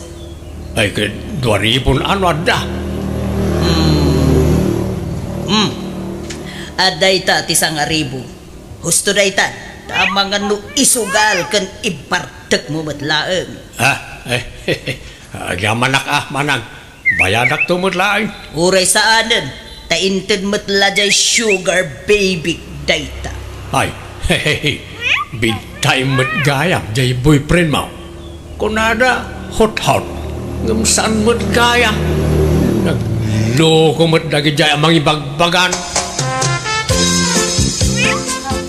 Ay, ket dua ribu no adda. Hmm. Hmm. Adda ita ti sangaribu. Husto dayta, ta amangan no isugal ken ibartekmo met laeng. Ha? Eh, Agyamanak a, manang. Bayadakto met laeng. Uray saanen, ta inted met la jay sugar baby dayta. Ay, big time met gayam jay boyfriend mo. Kunada, hot-hot. Ngem saan met gayam. Nagloko met dagijay a mangibagbagan.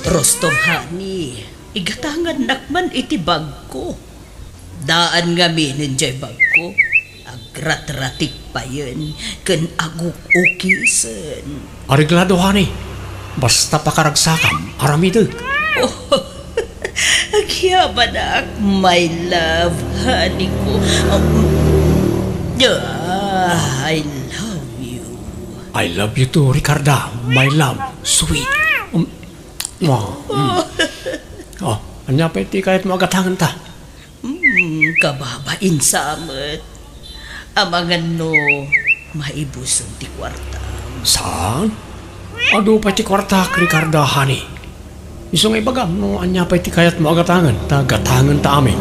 Rostom, honey, igatangannak man iti bagko. Daan ngamin jay bagko. Agratratik payen ken aguk-ukisen. Areglado, honey. Basta pakaragsakam, aramidek. Oh, agyamanak, my love, honey ko. Um, ah, I love you. I love you too, Ricarda, my love, sweet. Um, mwah, mm. Oh, ania pay ti kayatmo a gatangenta? Hmm, kababain sa met. Amangan no maibuson ti kuartam. Saan? Adu pay ti kuartak, Ricarda, honey. Isu nga ibagam no ania pay ti kayatmo a gatangen, ta gatangenta amin.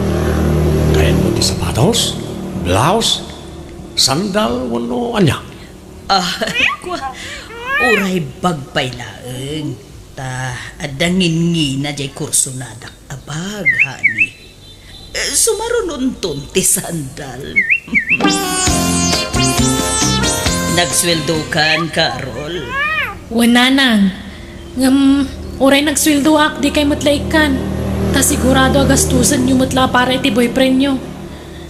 Kayatmo ti sapatos, blouse, sandal, wenno ania? Ah, kua, uray bag pay laeng. Ta adda ngingina jay kursonadak a bag, honey. Eh, sumarunonton ti sandal. Nagsueldokan, Carol? Wen, nanang. Ngem, uray nagsueldoak, dikay met la ikkan. Ta sigurado a gastusenyo met la para iti boyfriendyo.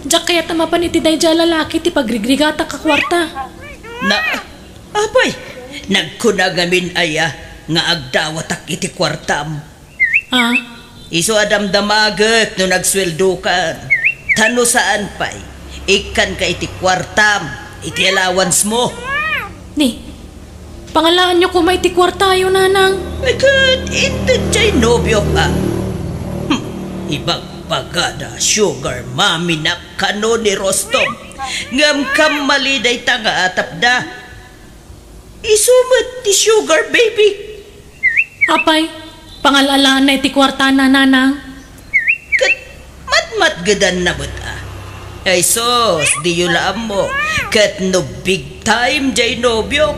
Diak kayat a mapan iti daydiay a lalaki ti pagrigrigatak a kuarta. Na, apay, nagkuna ngamin aya nga agdawatak iti kuartam? Ah? Isu a damdamaget no nagsueldokan. Ta no saan pay, ikkanka iti kuartam, iti allowance mo. Ni, pangalaanyo koma iti kuartayo, nanang. Ay, ket inted jay nobiok, a. Hmm, ibagbagada, sugar mommy-nak kano ni Rostom. Ngem kammali dayta nga atapda. Isu met ti sugar baby. Apay, pangal-alaanna iti kuartana, nanang? Ket matmatgedanna met, a. Ay sus, diyo la ammo. Ket no big time jay nobiok,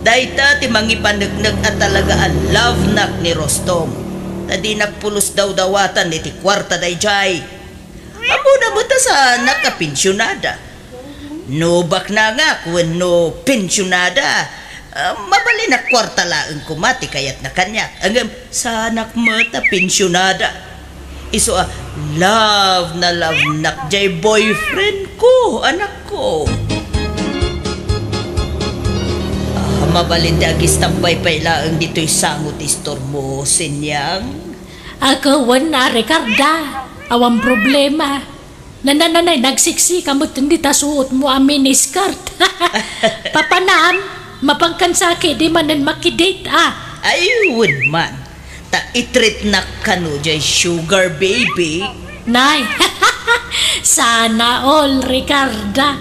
dayta ti mangipaneknek a talaga a love-nak ni Rostom. Ta dinak pulos dawdawatan iti kuarta dayjay. Ammona met a saanak a pensionada. No baknangak wenno pensionada, ah, mabalin a kuarta laeng koma ti kayatna kaniak. Ngem saanak met a pensionada. Isu a love na love-nak jay boyfriend ko, anakko. Ah, mabalin ti agistambay pay laeng ditoy sango ti istormo, Sinyang. Ako wen a, Ricarda, awan problema. Nananay, nagsiksika met dita suotmo a miniskirt. Papanam, mapankan saki di manen makidate, a. Ay, wen man. Ta itreatnak kano jay sugar baby. Nay, sana all, Ricarda.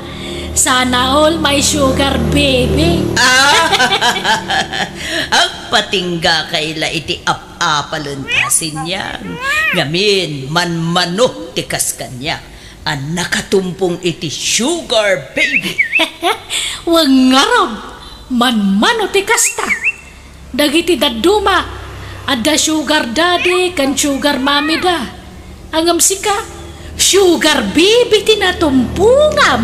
Sana all my sugar baby. Ah, agpatingga kay la iti ap- apalen ta, Sinyang. Ngamin, manmano ti kas kaniak a nakatumpong iti sugar baby. Wen ngarud, manmano ti kasta. Dagiti dadduma, adda sugar daddy ken sugar mommy da. Ngem sika, sugar baby ti natumpongam.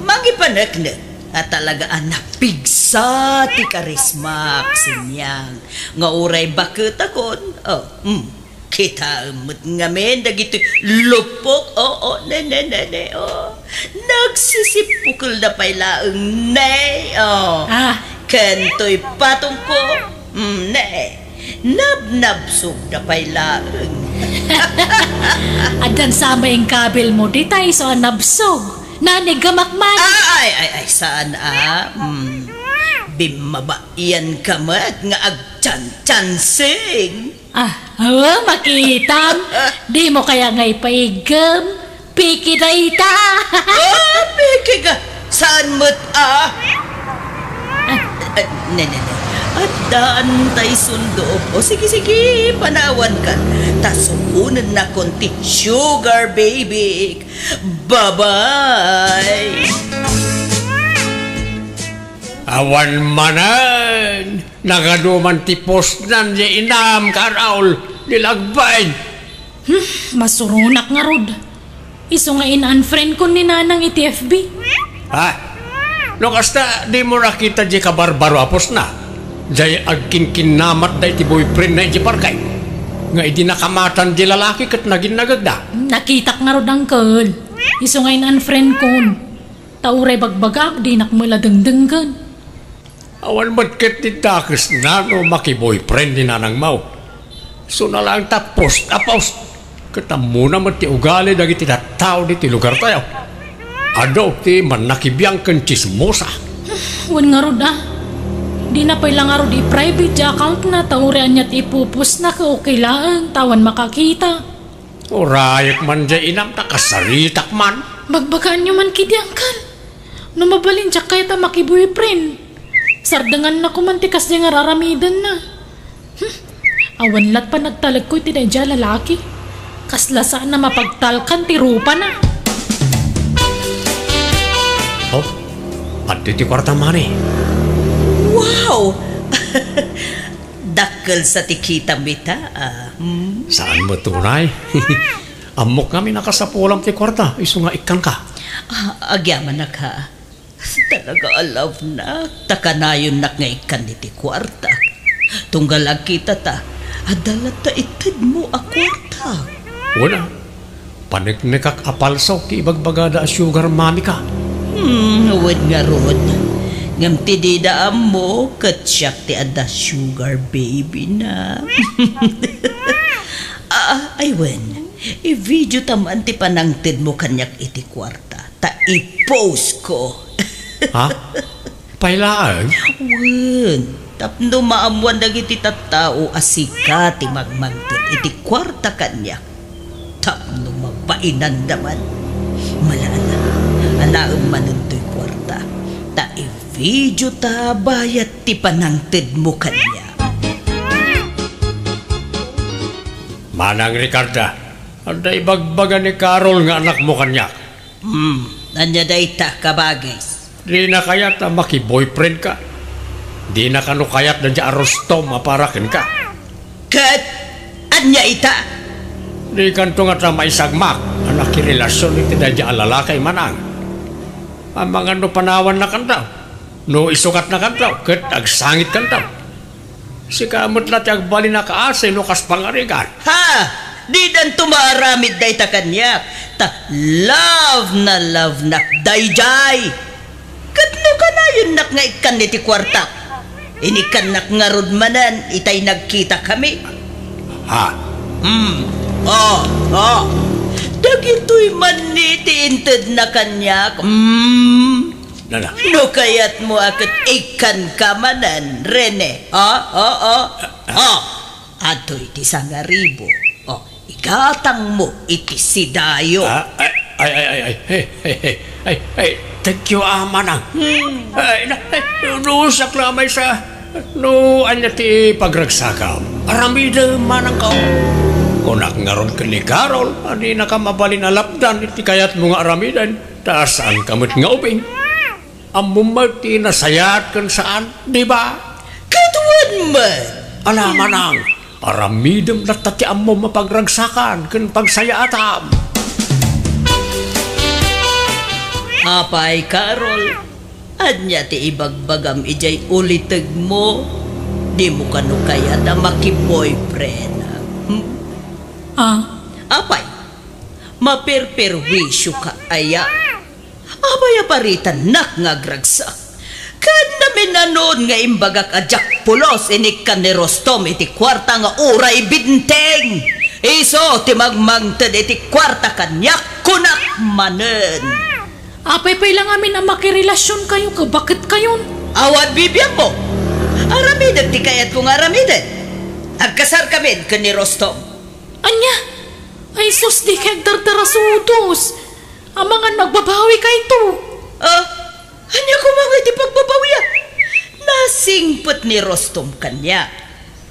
Mangipaneknek a talaga a napigsa ti karismak, Sinyang, nga uray baketakon, oh, mm, kitaem met ngamin dagiti luppok, oo, ne, ne, ne, ne, oh. Nagsisippukelda pay laeng, ne, oh. Ah. Ken toy patongko, mm, ne. Nabnabsogda pay laeng. Addan sa maingkabilmo, dita isu a nabsog. Nanigamak man. Ah, ay, ay, ay, saan a? Hmm. Bimmabaianka met nga agchanchansing. Ah, awa, makitam. Dimo kaya nga ipaiggem? Piki dayta. Oh, piki ka. Saan met a? Ah. Eh, ne, ne, ne. Addaan tay sundop. O sige, sige, panawankan. Ta sukonennakon ti sugar baby. Bye-bye. Awan manen, nagaduman ti pusnan ya inam, Carol, ni Lagbay. Hmm, masuronak ngarud. Isu nga in-unfriend kon ni Nanang iti F B. Ha? No kasta, dimo nakita di kabarbaro a pusna? Jay agkinkinnamatda iti boyfriendna iti parkay. Nga idi nakamatan di lalaki ket naginnagagda. Nakitak ngarud, uncle. Isu nga in-unfriend kon. Ta uray bagbagak, dinak met la dengdenggen. Awan met ket ti dakesna no makiboyfriend ni Nanang Mau. Suna laeng ta post a post. Ket ammona met ti ugali dagiti tattao ditoy lugartayo. Adu ti mannakibiang ken tsismosa. Wen ngarud a. Dina pay la ngarud i-private ti accountna ta uray ania ti ipupostna ket okay laeng ta awan makakita. Urayek man diay inam ta kasaritak man. Bagbagaanyo man ketdi, uncle. No mabalin, diak kayat a makiboyfriend. Sardengannak man ti kasdiay nga ar-aramidenna. Hmm. Awan lat panagtalekko iti daydiay a lalaki. Kasla saan a mapagtalkan ti rupana. Oh, adda ti kuarta, mani. Wow! Dakkel sa ti kitam ita, ah. Hmm? Saan met unay? Ammok ngamin a kasapulam ti kuarta, isu nga ikkanka. Ah, agyamanak, ha. Talaga a love nak, ta kanayonnak nga ikkan iti kuarta. Tunggal agkitata, adda latta itedmo a kuarta. Wen a, paneknekak a palso ti ibagbagada a sugar mommy ka. Hmm, wen ngarud. Ngem ti dida ammo, ket siak ti adda sugar baby na. Ah, ay wen, i-video ta man ti panangtedmo kaniak iti kuarta. Ta i-post ko. Ha? Pay laeng? Wen, tapno maammuan dagiti tattao a sika ti magmangted iti kuarta kaniak. Tapno mabainanda man. Malaala, alaem manen toy kuarta. Ta i-video ta bayat ti panangtedmo kaniak. Manang Ricarda, adda ibagbaga ni Carol nga anakmo kaniak. Hmm, ania dayta, kabagis? Dina kayat a maki-boyfriend ka. Dina kano kayat daydiay a Rustom a para kenka. Ket ania ita? Dikanto ngata maisagmak a nakirelasion iti daydiay a lalaki, manang. Amangan no panawannakanto, no isukatnakanto, ket agsangitkanto. Sika met la ti agbalin a kaasi no kas pangarigan. Ha! Didanto maaramid dayta kaniak, ta love na love nak daydiay. Ket no kanayonnak nga ikkan iti kuartak, inikkannak ngarud manen itay nagkitakami. Ha? Hmm. Oh, oh. Dagitoy man ni ti intedna kaniak. Hmm. Nana. No kayatmo a ket ikkanka manen, Rene. Ah, ah, ah. Ah, adtoy ti sangaribu. Oh, igatangmo iti sidayo. Ah, ay, ay, ay, ay, ay, hey, hey, hey, ay, ay, thank you, ah, manang. Hmm. Ay, na, ay, no, sakla, maysa, no, anya ti pagragsakam? Aramidem, manang ka. Kunak ngarud ken ni Carol, a dinaka mabalin a lapdan iti kayatmo nga aramiden. Ta saanka met nga ubing. Ammom met ti nasayaat ken saan, di ba? Ket wen met. Ala, manang, aramidem latta ti ammom a pagragsakan ken pagsayaatam. Apay, Carol, ania ti ibagbagam idiay ulitegmo? Dimo kano kayat a maki-boyfriend? Hmm? Ah? Apay, maperperwisyo ka aya? Apay a paritannak nga agragsak? Ken naminanon nga imbagak a diak pulos inikkan ni Rustom iti kuarta nga uray binteng. Isu ti magmangted iti kuarta kaniak, kunak manen. Apay pay la ngamin a makirelasionkayo ket baketkayon? Awan bibiangmo. Aramidek ti kayatko nga aramiden. Agkasarkamin ken ni Rustom. Ania? Ay sus, dika agdardarasudos. Amangan no agbabawikayto. Ah, ania koma nga iti pagbabawiak? Nasingpet ni Rostom kaniak.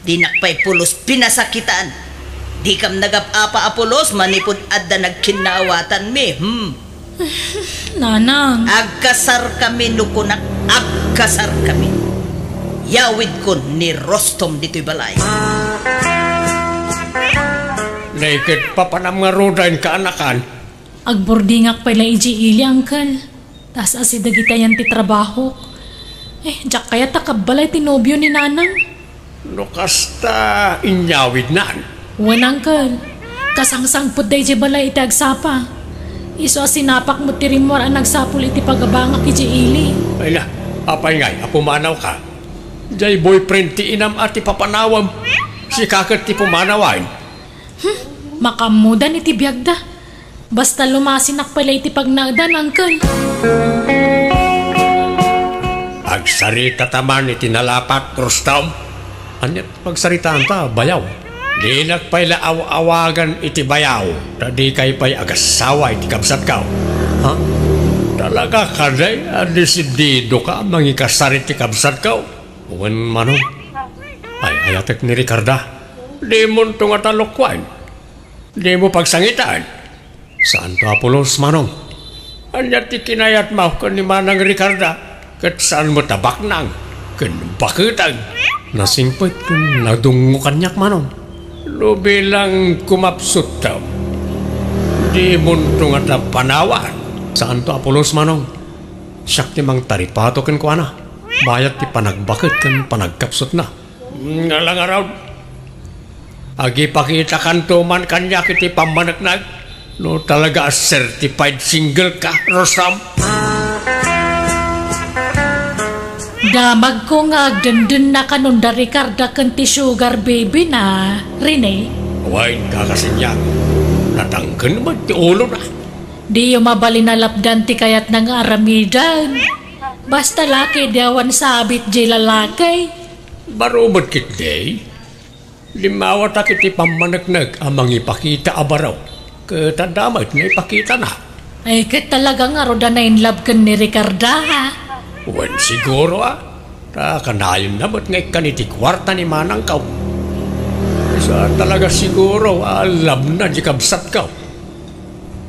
Dinak pay pulos pinasakitan. Dikam nagap-apa a pulos manipud adda nagkinnaawatanmi, hmm. Nanang. Agkasarkami no kunak, agkasarkami. Yawidkon ni Rostom ditoy balay. Nay ket papanam nga rudaen kaanakan. Agburdingak pay la idiay ili, Uncle. Ta as-asi dagiti ayan ti trabahok. Eh, diak kayat a kabbalay ti nobio ni Nanang. No kasta, inyawidnan. Wen, Uncle. Kasangsangpetda idiay balay iti agsapa. Isu a sinapak met ti rimmuar a nagsapul iti pagabangak idiay ili. Ay na, apay ngay a pumanawka? Diay boyfriend ti inam a ti papanawem. Sika ket ti pumanawan. Hmm, makaammodan iti biagda. Basta lumasinak pay la iti pagnaedan, Uncle. Agsaritata man iti nalapat, Rostom. Ania ti pagsaritaanta, bayaw? Dinak pay la aw-awagan iti bayaw, ta dikay pay agassawa iti kabsatko. Ha? Talaga kadi a desididoka a mangikasar iti kabsatko? Wen, Manong. Ay-ayatek ni Ricarda. Dimonto ngata lokoen. Dimo pagsangitaen. Saanto a pulos, Manong. Ania ti kinayatmo ken ni Manang Ricarda? Ket saan met a baknang ken baketeng. Nasingpet ken nadungngo kaniak, Manong. No bilang kumapsutto, dimonto ngata panawan. Saanto a pulos, Manong. Siak ti mangtaripato kenkuana. Bayat ti panagbaket ken panagkapsutna. Ngala ngarud, agipakitakanto man kaniak iti pammaneknek no talaga a certified single ka, Rostom. Damagko nga agdendennaka no da Ricarda ken ti sugar baby na, Rene. Wen, kakasiniak, natangken met ti ulona. Diyo mabalin a lapdan ti kayatna nga aramiden. Basta laki, di awan sabit di lalaki. Baro met ketdi. Limmawatak iti pammaneknek a mangipakita a baro. Ket adda met naipakitana. Ay, ket talaga ngarud a na-in love ken ni Ricarda, ha? Wen, siguro, a. Ta kanayon na met nga ikkan iti kuarta ni manangko. Sa talaga siguro a love na di kabsatko.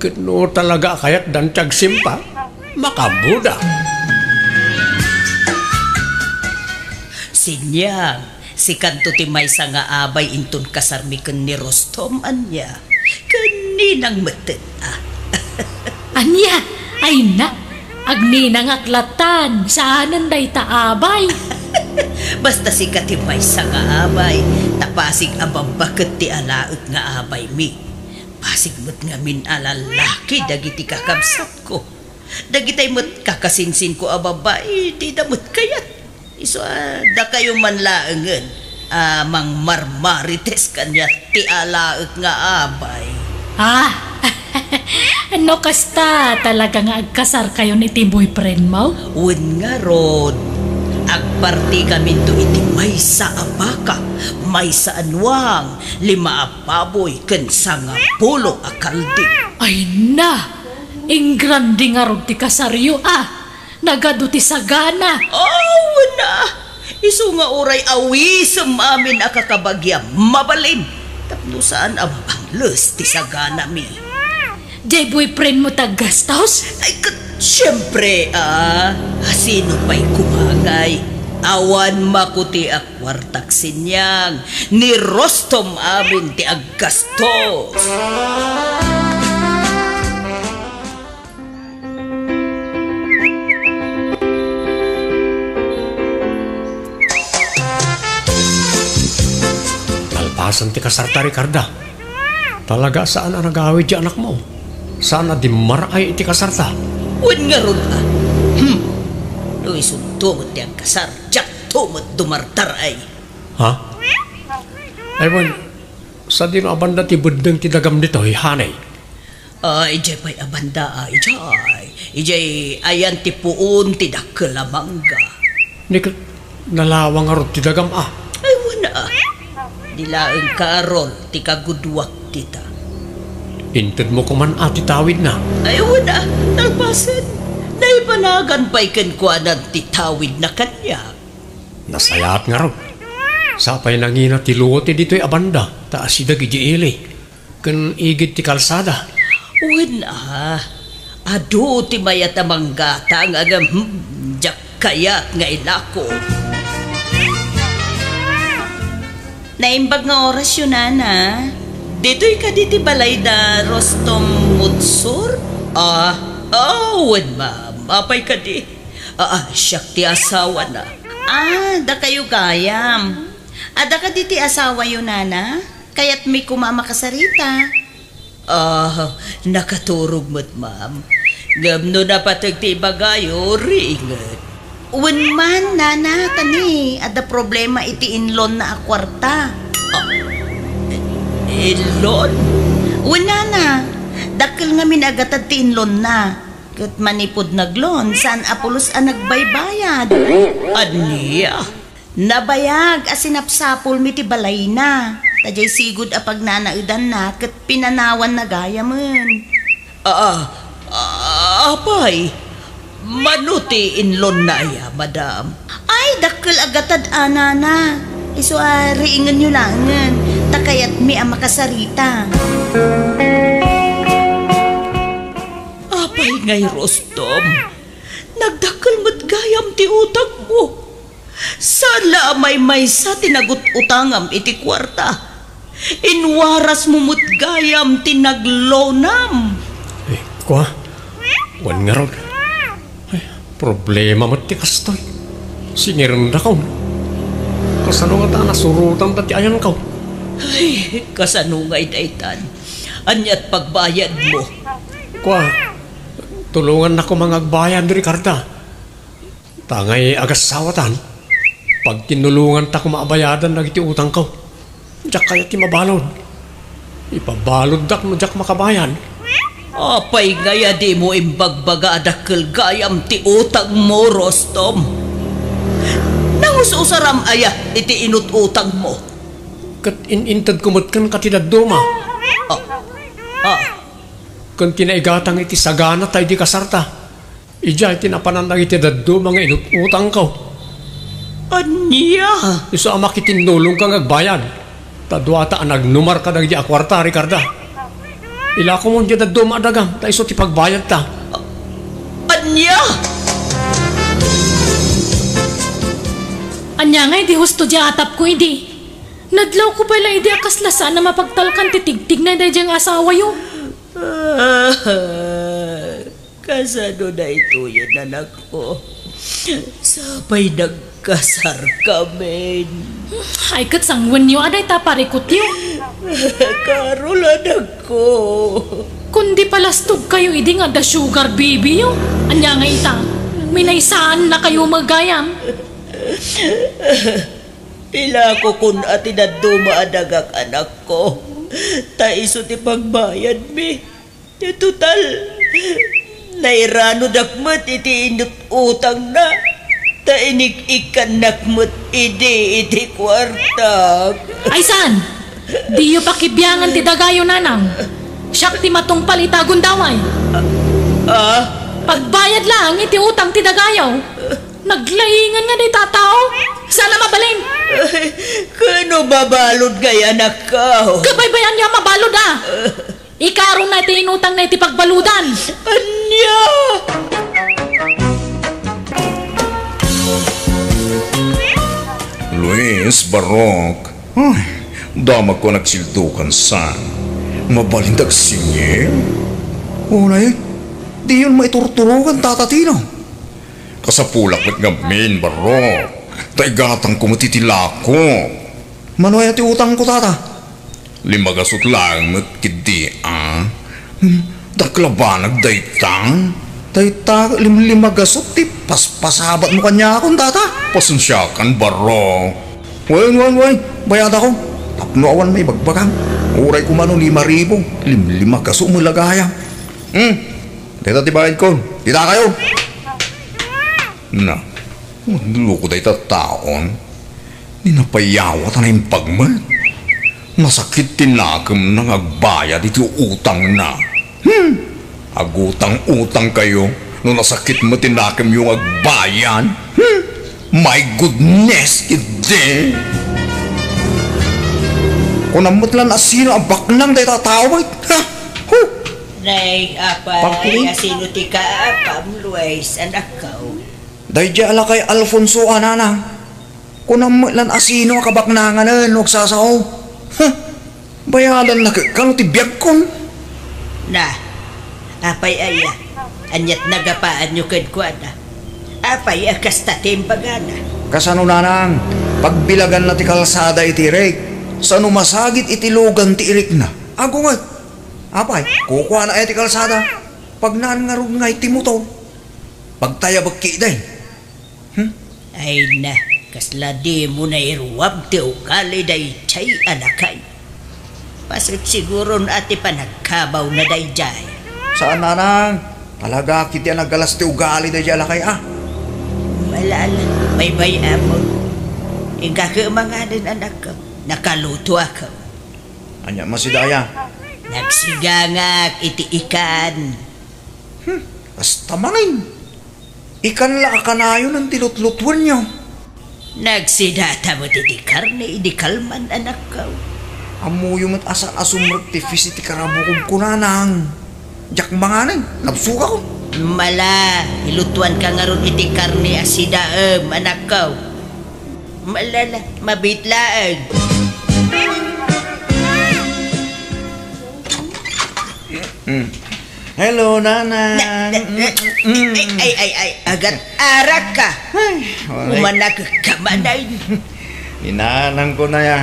Ket no talaga a kayatdan ti agsimpa, makaammoda. Sinyang, sikanto ti maysa nga abay inton kasarmi ken ni Rostom, ania? Ken ninang metten, a. Ania? Ay na, agninangak latan, saanen dayta abay. Basta sika ti maysa nga abay, ta pasig a babbaket ti alaek nga abaymi. Pasig met ngamin a lalaki dagiti kakabsatko. Dagitay met kakasinsinko a babbai, dida met kayat. Isu a, dakayo man laengen a mangmarmarites kaniak ti alaek nga abay. Ah, no kasta, talaga nga agkasarkayon iti boyfriendmo? Wen ngarud, agpartikaminto iti maysa a baka, maysa a nuang, lima a baboy ken sangapulo a kalding. Ay na! Ingrande ngarud ti kasaryo, a! Nagadu ti sagana! Aw, na! Isu nga uray awisem amin a kakabagiam, mabalin. Tapno saan a mabangles ti saganami. Jay boyfriendmo ti aggastos? Ay, ket, siempre, a. Sino pay kumagay? Awan makuti a kuartak, Sinyang, ni Rostom amin ti aggastos. Nalpasen ti kasarta, Ricarda. Talaga saan a nagawid ti anakmo. Saan a dimmaray iti kasarta. Wen ngarud, a. Hmm. No isunto met ti agkasar, diakto met dumartar ay. Ha? Ay, wen, sadino a banda ti beddeng ti dagam ditoy, honey? Ah, idiay pay a banda, a, idiay. Idiay ayan ti puon ti dakkel a mangga. Ni ket nalawa ngarud ti dagam, a? Ay, wen, a. Di laeng Carol ti kagudwak dita. Intedmo koman, a, ti tawidna? Ay, wen, a. Nalpasen. Naibanagan pay kenkuanan ti tawidna kaniak. Nasayaat ngarud. Sapay nangina ti luote ditoy a banda, ta asideg idiay ili ken igid ti kalsada. Wen a, adu ti mayat a manggatang, ngem, hmm, diak kayat nga ilako. Naimbag nga orasyo, nana. Ditoy kadi ti balay da Rostom Mutsur? Ah, ah, wen, ma'am. Apay kadi? Ah, ah, siak ti asawana. Ah, dakayo gayam. Adda kadi ti asawayo, nana? Kayatmi koma a makasarita. Ah, nakaturog met, ma'am. Ngem no napateg ti ibagayo, riinget. Wen man, nana, ta ni, adda problema iti inlonna a kuarta. Ah, inlon? Wen, nana, dakkel ngamin a gatad ti inlonna. Ket manipud nag-loan, saan a pulos a nagbaybayad. Ania? Nabayag a sinapsapulmi ti balayna. Ta diay sigud a pagnanaedanna ket pinanawanna gayamen. Ah, ah, apay? Mano ti inlonna aya, madam? Ay, dakkel a gatad a, nana. Isu a riingenyo laengen, ta kayatmi a makasarita. Apay ngay, Rostom? Nagdakkel met gayam ti utangmo. Saan la a maymaysa ti nagut-utangam iti kuarta. Inwarasmo met gayam ti nag-loanam. Eh, kua, wen ngarud. Eh, problema met ti kastoy. Singirendak. Kasano ngata a nasurotanda ti ayanko? Ay, kasano ngay daytan? Aniat pagbayadmo? Kua, tulongannak koma nga agbayad, Ricarda. Ta ngay agassawatan, pagkinnulonganta koma a bayadan dagiti utangko. Diak kayat ti mabalud. Ipabaluddak no diak makabayad. Apay ngay a dimo imbagbaga a dakkel gayam ti utangmo, Rostom? Nangus-usaram aya iti inut-utangmo? Ket in-intedko met kenka ti dadduma. Ah, ah. Ken ti naigatang iti sagana ta idi kasarta. Idiay ti napanan dagiti dadduma nga inut-utangko. Ania? Isu a makitinnulongka nga agbayad. Ta duata a nagnumar kadagidi a kuarta, Ricarda. Ilakomon diay dadduma a dagam, ta isu ti pagbayadta. Ania? Ania ngay ti husto diay atapko idi? Nadlawko pay la idi a kasla saan a mapagtalkan ti tigtigna daydiay nga asawayo. Kasano daytoyen, anakko? Sapay nagkasarkamin. Ay, ket sangwenyo a dayta parikutyo. Karol, anakko. Kundi palastogkayo idi nga adda sugar baby-yo. Ania nga ita? Minaysaannakayo met gayam. Ilakokon a ti dadduma a dagak, anakko. Ta isu ti pagbayadmi. Ti total, nairanodak met iti inut-utangna, ta inik-ikkannak met idi iti kuartak. Ay saan? Diyo pakibiangan ti dagayo, nanang. Siak ti matungpal ita a gundaway. Ah? Pagbayad laeng iti utang ti dagayo. Naglaingan nga dayta a tao. Saan a mabalin? Ay, kano mabalud ngay, anakko? Kabaybayanyo a mabalud a. Ikarona ti inutangna iti pagbaludan. Ania? Luis, Barok. Ay, damagko a nagsildukan san. Mabalin ti agsingir? Unay, diyon maiturturogan, Tata Tino. Kasapulak met ngamin, Barok. Ta igatangko met iti lako. Mano aya ti utangko, Tata? Lima gasut laeng met ketdi a. Hmm, dakkel a banag dayta. Dayta, lim-, lima gasut ti paspasabatmo kaniakon, Tata. Pasensiakan, Barok. Wen, wen, wen. Bayadakon. Tapno awan maibagbagam. Uray koma no lima ribu. Lim-, lima gasut met la gayam. Hmm. Dayta ti bayadko. Ditakayo. Na, nagloko dayta taon. Ni napayawat a naimbag met. Nasakit ti nakemna nga agbayad iti utangna. Hmm! Agutang-utangkayo no nasakit met ti nakemyo nga agbayad. Hmm! My goodness, idi. Kunam met lan a sino a baknang dayta a tao, bay. Ha? Huh! Nay, apay, Pagkulit. Asino ti kaapam, Luis, anakko? Daydiay a lakay Alfonso a nanang. Kunam met lan a sino a kabaknanganen no agsasao. Huh! Bayadanna ket kano ti biagkon. Na, apay aya? Aniat nagapaanyo kenkuana? Apay a kasta ti imbagana? Kasano, nanang? Pagbilaganna ti kalsada iti irik. Sano masagit iti lugan ti irikna? Agunget. Apay, kukuana aya ti kalsada? Pagnaan ngarud ngay ti motor. Pagtayabek ketdi. Hmm? Ay na, kasla dimo nairuam ti ugali daydiay a lakay. Paset siguron a ti panagkabawna daydiay. Saan, nanang. Talaga ketdi a nagalas ti ugali daydiay a lakay, a. Wala, ala. Baybay-am. Inka ket manganen, anakko. Nakalutoak. Ania met sida aya? Nagsigangak iti ikan. Hmm, kasta manen. Ikan la a kanayon ti lutlutuenyo. Nagsidata met iti karne idi kalman, anakko. Ammoyo met a saan a sumrek ti fish iti karabukog ko, nanang. Diak manganen, nabsogak. Mala, ilutuanka ngarud iti karne a sidaem, anakko. Malala, mabit laeng. Hmm. Hello, nanang. Na, na, na, Mm, mm. Ay, ay, ay, ay, agat arak ka. Ay, wala. Umanak ka manay. Ni nanang ko na ya.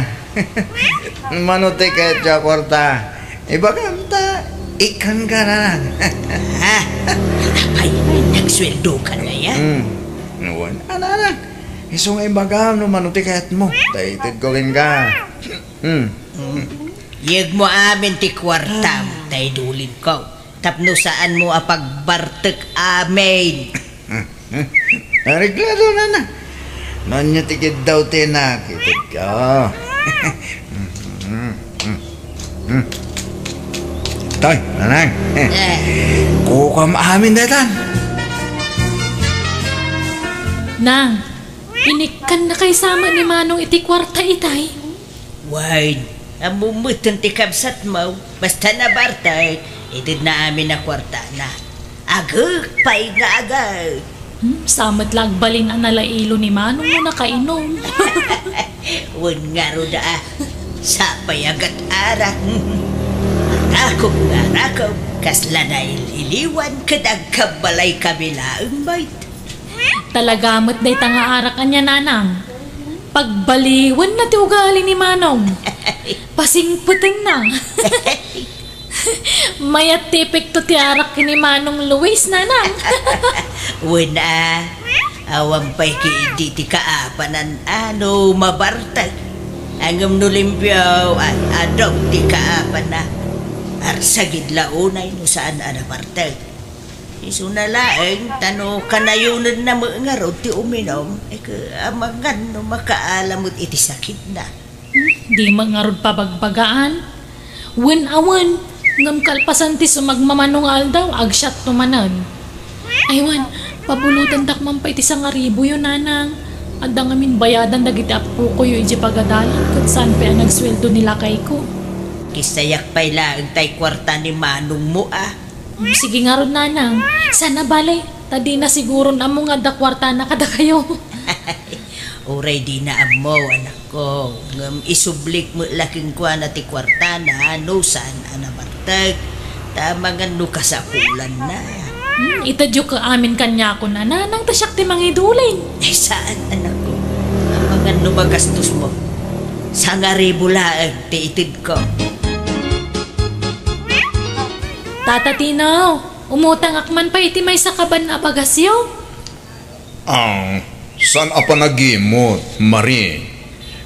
Mano ti kayat a kwarta? Ibagam ta, ikan ka, nanang. Ha? Apay, nagsweldo ka na ya? Hmm. Nuan, nanang. Isu nga ibagam no mano ti kayat mo. Ta ited ko kenka. Hmm. Hmm. Yegmo amin ti kuartam, ta idulinko. Tapno saanmo a pagbartek amin. Areglado, nanang. No ania ti kiddaw ti nakitedko. Tay, nanang. Eh. Kukuam amin daytan. Nang, inikkannakay sa met ni Manong iti kuarta itay? Wen, ammom metten ti kabsatmo, basta nabartek, itedna amin a kuartana. Agek pay nga agek. Hmm, sa met la agbalin a nalailo ni Manong no nakainom. Wen ngarud a, sapay a gat-arak. Arakop nga arakop, kasla naililiwan ket agkabbalay kami laeng, bay. Talaga met dayta nga arak ania, nanang. Pagbaliwenna ti ugali ni Manong. Pasingpetenna. Mayat ti epekto ti arak ken ni Manong Luis, nanang. Wen a, awan pay ketdi ti kaapanan a no mabartek. Ngem no limpio, ay, adda ti kaapanna. Arsagid la unay no saan a nabartek. Isuna laeng, ta no kanayonenna met ngarud ti uminom, ket amangan no makaala met iti sakitna. Hmm, di met ngarud pabagbagaan. Wen a wen, ngem kalpasan ti sumagmamano nga aldaw, agsiatto manen. Ay wen, pabulotendak man pay ti sangaribuyo, nanang. Adda ngamin bayadan dagiti appokoyo idiay pagadalan, ket saan pay a nagsueldo ni lakayko. Kisayak pay laeng tay kuarta ni manongmo a. Mm, sige ngarud, nanang. Saan a bale, ta dina siguron ammo nga adda kuartana kadakayo. Uray dina ammo, anakko, ngem isublik met la kenkuana ti kuartana no saan a nabartek, ta amangan no kasapulanna. Hmm, itedyo ket amin kaniakon a nanang ta siak ti mangidulin. Ay, saan, anakko. Amangan no magastosmo. Sangaribu laeng ti itedko. Tata Tino, umutangak man pay iti maysa kaban a bagasyo. Ah, saan a panagimot, Marie?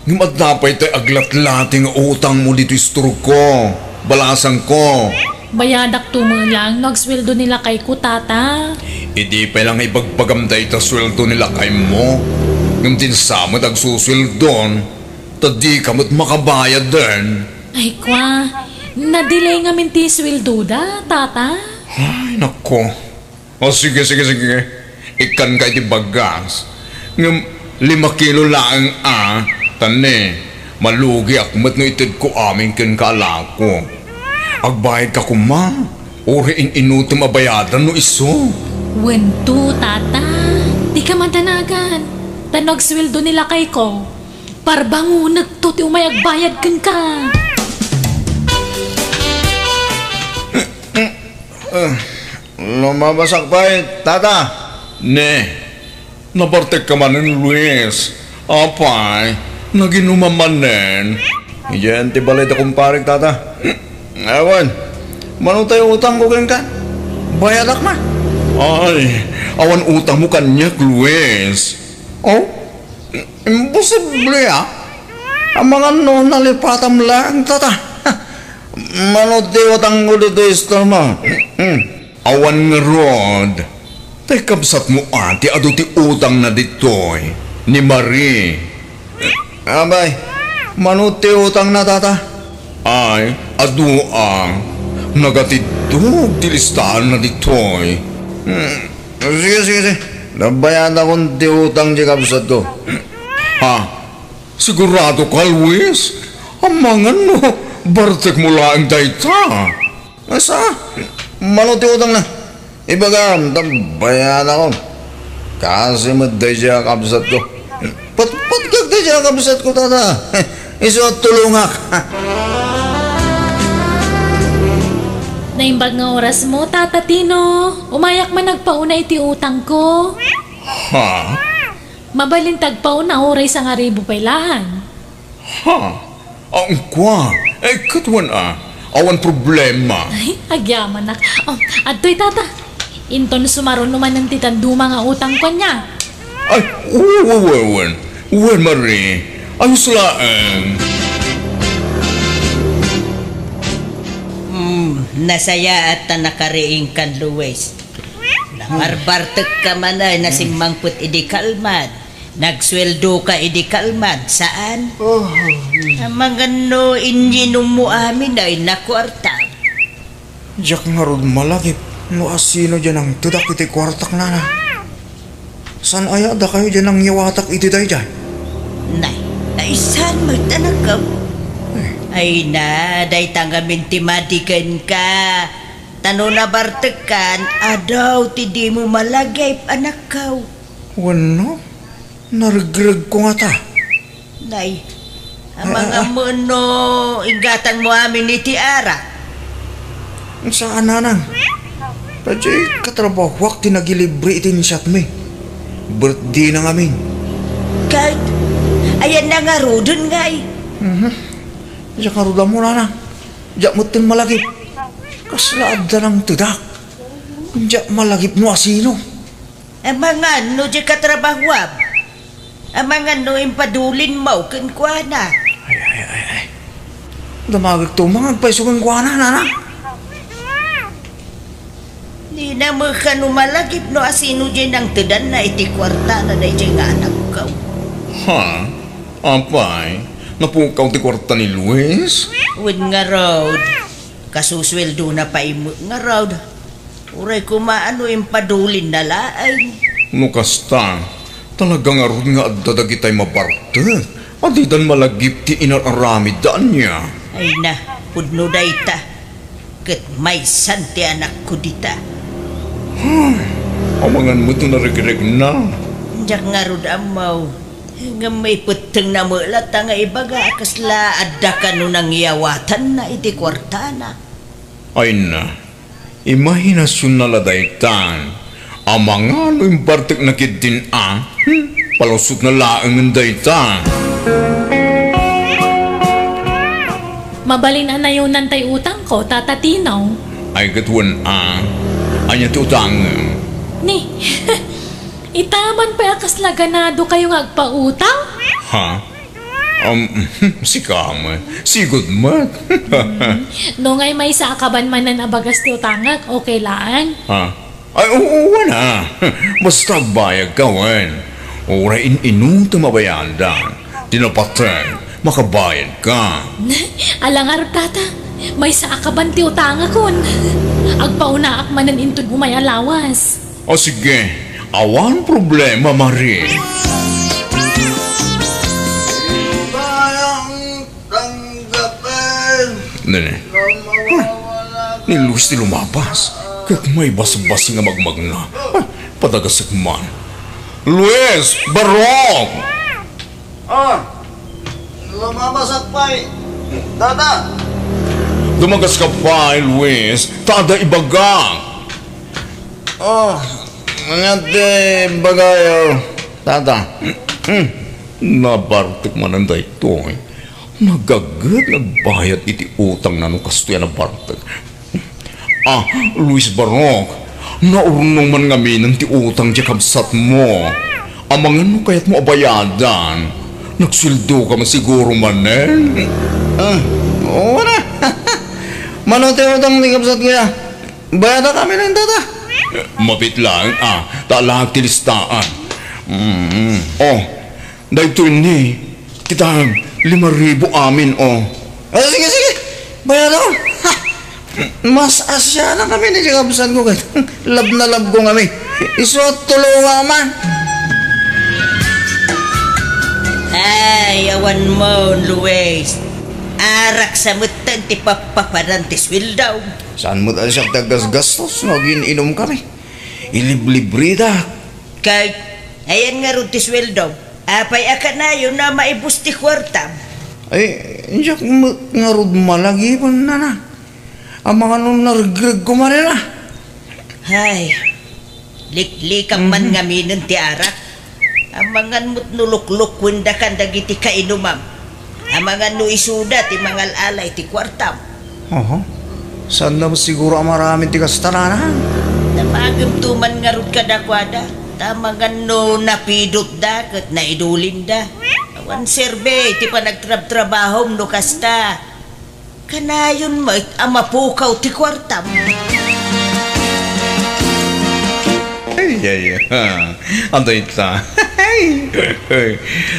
Ngem adda pay tay aglatlati nga utangmo ditoy istorko, balasangko. Bayadakto met laeng no agsueldo ni lakayko, tata. Idi pay la nga ibagbagam dayta sueldo ni lakaymo, ngem dinsa met agsusueldon, ta dika met makabayaden. Ay, kua, na-delay ngamin ti sueldoda, tata. Ay, nako. O, sige, sige, sige. Ikkanka iti bagas. Ngem, Lima kilo laeng a, ta ne, malugiak met no itedko amin kenka a lako. Agbayadka koma, uray in-inutem a bayadan no isu. Wen to, Tata. Dika madanagan. Ta no agsueldo ni lakayko, parbangonekto ti umay agbayad kenka. Eh, lumabasak pay, Tata. Ne, nabartekka manen, Luis. Apay, naginumam manen. Idiay ti balay da kumparek, Tata. Awan, mano tay utangko kenka? Bayadak man. Ay, awan utangmo kaniak, Luis. Oh? Imposible, ah. Amangan no nalipatam laeng, Tata. Mano ti utangko ditoy istormo? Hmm. Awan ngarud. Tay kabsatmo a ti adu ti utangna ditoy, ni Marie. Abay, mano ti utangna, Tata? Ay, adu a. Nagatiddog ti listaanna ditoy. Hmm. Sige, sige, sige. Nabayadakon ti utang ti kabsatko. Ha? Sigurado ka, Luis? Amangan no bartekmo laeng dayta. Asa? Mano ti utangna? Ibagam, ta bayadakon. Kasi met daydiay a kabsatko. Patpatgak daydiay a kabsatko, Tata. Isu a tulongak. Naimbag nga orasmo, Tata Tino. Umayak man agpauna iti utangko. Ha? Mabalin ti agpauna uray sangaribu pay laeng. Ha? Awan kua. Eh, ket wen a. Awan problema. Ay, agyamanak. Oh, adtoy, Tata. Inton sumaruno manen ti dadduma nga utangko ania. Ay, wen, wen, wen, wen. Wen, Marie. Ayos laeng. Hmm, nasayaat ta nakariingkan, Luis. Nabarbartekka manen a simmangpet idi kalman. Nagsueldoka idi kalman, saan? Oh, hmm. Amangan no inyinommo amin a inna kuarta. Diak ngarud malagip no asino diay nangtedak iti kuartak, Nana. Saan aya a dakayo diay nangyawatak iti daydiay? Nay, ay saan met, anakko? Eh. Ay na, dayta ngamin ti madi kenka. Ta no nabartekkan, adu ti dimo malagip, anakko. Wenno, naregregko ngata. Nay, amangan no inggatangmo amin iti arak. Saan, Nanang. Ta diay katrabahoak ti nagilibre iti insyatmi. Birthday na ngamin. Ket, ayanna ngaruden, ngay? Mhm. Diak ngarud ammo, Nanang. Diak metten malagip. Kasla adda nangtedak. Diak malagip no asino. Amangan no diay katrabahoam. Amangan no impadulinmo kenkuana. Ay, ay, ay, ay. Damagekto man nga agpayso kenkuana, Nana. Dina met kano malagip no asino diay nangtedanna iti kuartana daydiay nga anakko. Ha? Apay, napukaw ti kuarta ni Luis? Wen ngarud. Kasusueldona pay met ngarud. Uray koma no impadulinna laeng. No kasta, talaga ngarud nga adda dagitay mabartek a didan malagip ti inar-aramidda ania. Ay na, pudno dayta. Ket maysan ti anakko dita. Ay, amangan met no naregregna. Diak ngarud ammo. Ngem maipettengna met latta nga ibaga a kasla adda kano nangyawatanna iti kuartana. Ay na, imahinasionna la daytan. Amangan no imbartekna ketdin a, hmm, palusotna laengen dayta. Mabalin a nayonan tay utangko, Tata Tino. Ay, ket wen a, ania ti utangem? Ni, itaman pay a kasla ganadokayo nga agpautang? Ha? Um, sika met. Sigud met. Hmm. No ngay maysa a kaban manen a bagas ti utangek, okay laeng? Ha? Ay, oo, wen a. Basta agbayadka, wen. Uray in-inutem a bayadan. Ti napateg, makabayadka. Ala ngarud, Tata. Maysa a kaban ti utangekon. Agpaunaak manen inton umay a lawas. O sige, awan problema, Marie. Nene. Huh. Ni Luis ti lumabas. Ket maibasbas nga magmagna. Ay, padagasek man. Luis! Barok! Ah! Lumabasak pay, Tata! Dumagas ka pay, Luis. Ta adda ibagak. Oh, ania ti ibagayo, Tata? Hmm. Nabartek manen daytoy. Nagaget nagbayad iti utangna no kastoy a nabartek. Ah, Luis Barok, naurnong man ngaminen ti utang ti kabsatmo. Amangan no kayatmo a bayadan. Nagsueldo ka man siguro manen. Ah, oo na. Mano ti utang ti kabsat ko ya? Bayadak amin, Tata. Mapit lang, ah, ta alaak ti listaan. Mm. Oh, daytoy ni, kita, lima ribu amin, oh. Ah, sige, sige. Bayadak. Ha! Mas asya na kami ni kabsat ko kay lab na lab ko kami. Isu a tulungan man. Ay, awan mo, Luis. Arak sa metten ti pappapanan ti sueldo. Saan met a siak ti aggasgastos no agin-inum kami? Iliblibridak. Kay, ayan ngarud ti sueldo. Apay a kanayon a maibus ti kuartam? Ay, diak met ngarud malagipen, Nanang. Amangan no naregreg ko manen a. Hay, liklikam man Mhm. ngaminen ti arak. Amangan met no luklukuendakan dagiti kainumam. Amangan no isuda ti mangal-ala iti kuartam. Oho. Saanna met siguro a maaramid ti kasta, Nanang? Napagemto man ngarud kadakuada. Ta amangan no napidotda ket naidulinda. Awan serbi ti panagtrabtrabahom no kasta. Kanayon met a mapukaw ti kuartam. Ay, ay, ha. Adda ita.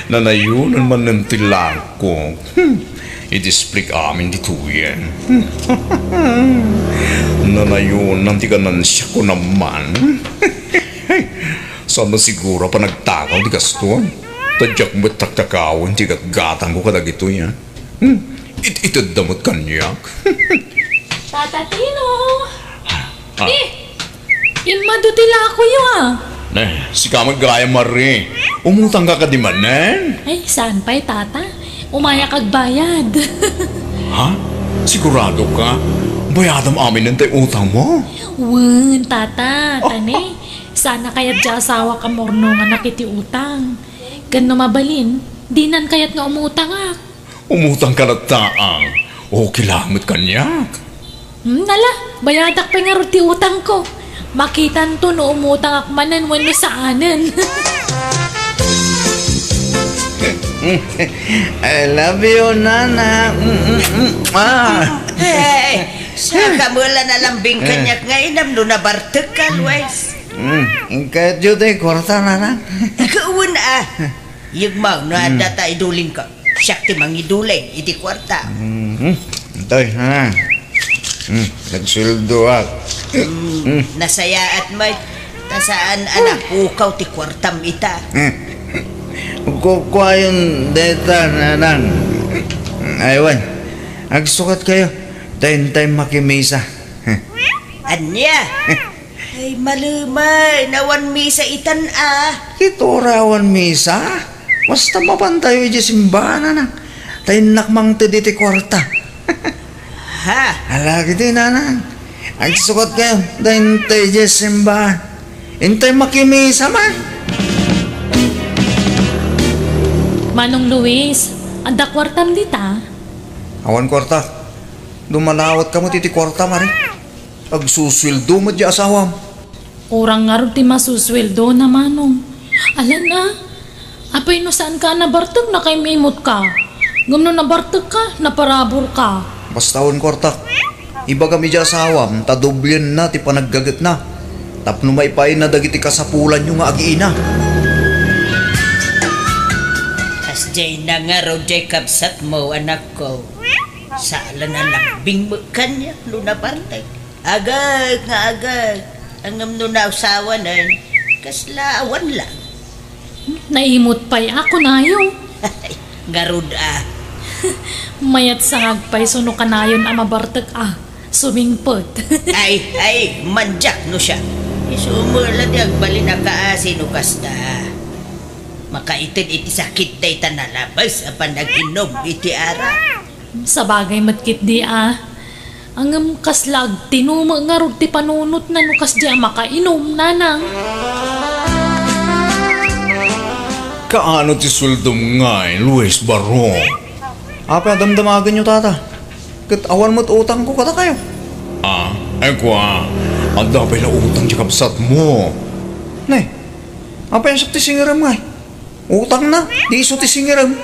Nanayonan manen ti langkok. Hmm. Iti split amin ditoyen. Nanayonan ti ganansiak ko naman. Saan na siguro a panagtakaw ti kastoy? Ta diak met taktakawen ti gatgatangko kadagitoy, a. Hmm, it-itedda met kaniak. Tata Tino! Ah. Eh, immadu ti lakoyo, a. Ne, sika met gayam, Marie. Umutangka kadi manen? Ay, saan pay, Tata. Umayak agbayad. Ha? Sigurado ka? Bayadam aminen tay utangmo? Wen, Tata, Oh. tani. Saan a kayat ti asawak a maurnonganak iti utang. Ken no mabalin, dinan kayat nga umutangak. Umutangka latta, a. Okay lang met kaniak. Hmm, ala, bayadak pay ngarud ti utangko. Makitanto no umutangak manen wenno saanen. I love you, Nana. Mm, mm, mm. Ah. Hey, saka mo la nalambing Eh. kaniak nga inam no nabartekka, Luis. Mm, inkayatyo ti kuarta, Nana. Ikaw, a. Yegmaw no Hmm. adda ta idulingko. Siak ti mangiduling iti kuarta. Mhm. Intoy, ha? Hmm, nagsueldoak. Hmm, Hmm. nasayaat met. Ta saan a napukaw ti kuartam ita. Hmm. Kukuayon dayta, Nanang. Ay, wen. Agsukatkayo. Ta intay makimisa. Ania? Ay, malemay, awan misa itan, a. Ket uray awan misa, basta mapantayo idiay simbahan, Nanang. Ta innak mangted iti kuarta. Ha? Ala, kiti, Nanang. Agsukatkayo, ta intay idiay simbahan. Intay makimisa man. Manong Luis, adda kuartam dita? Awan kuarta. Dumalawat ka met iti kuarta, Mari. Agsusueldo met ti asawam. Kurang ngarud ti masusueldona, Manong. Alan a, apay no saanka a nabartek, nakaim-imutka. Ngem no nabartekka, naparaburka. Basta awan kuartak, ibagam iti asawam ta doblienna ti panaggagetna tapno maipaayna dagiti kasapulanyo nga agiina. Kasdiay na ngarud diay kabsatmo, anakko. Saan a nalambing met kaniak no nabartek. Agek nga agek, ngem no nausawanen, kasla awan lang. Naimut pay a kunayo. Ngarud a, Mayat sa nga agpayso no kanayon a mabartek a sumingpet. Ay, ay, mandiak no siak. Isu met la ti agbalin a kaasi no kasta. Makaited iti sakit dayta nalabes a panag-inom iti arak. Sabagay met ketdi a. Ngem kasla agtinumek ngarud ti panunotna no kasdi a makainom, nanang. Kaano ti sueldom ngay, Luis Barong? Apay a damdamagenyo, tata? Ket awan met utangko kadakayo. Ah, ay kua, adda pay la utang ti kabsatmo. Ne, apay a siak ti singerem ngay? Utangna, di isu ti singerem.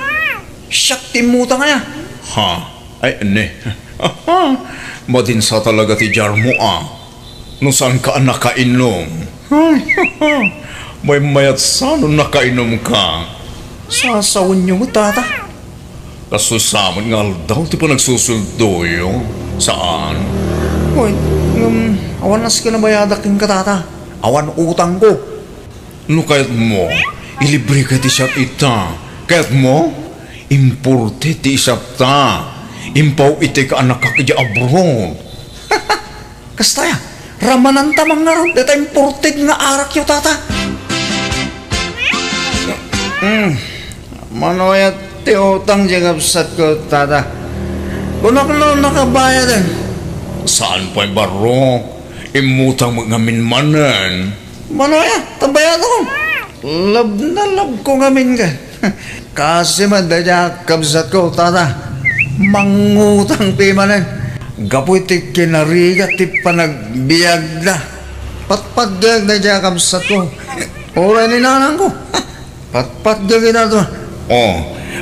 Siak ti immutang aya. Ha? Ay, ne. Madinsa talaga ti diarmo, a. No saanka a nakainom. Ay, maymayat sa no nakainumka. Sasawenyo met, tata. Kastoy sa met nga aldaw ti panagsusueldoyo. Saan? Oy, ngem, awan nasken a bayadak kenka, tata. Awan utangko. No kayatmo, ilibreka ti siak ita. Kayatmo? Imported ti isatta. Impaw-itek a annakak idiay abroad. Kasta aya, ramananta man ngarud dayta imported nga arakyo, tata. Mm. Mano aya ti utang ti kabsatko, tata? Kunak no nakabayaden. Saan pay, Barok? Immutang met ngamin manen. Mano aya, ta bayadakon. Love na love ko ngamin ka. Kasi man dayta kabsatko, tata. Mangutang ti manen. Gapu iti kinarigat ti panagbiagda. Patpatgek dayta kabsatko. Uray ni nanangko. Patpatgek ita to. Oh,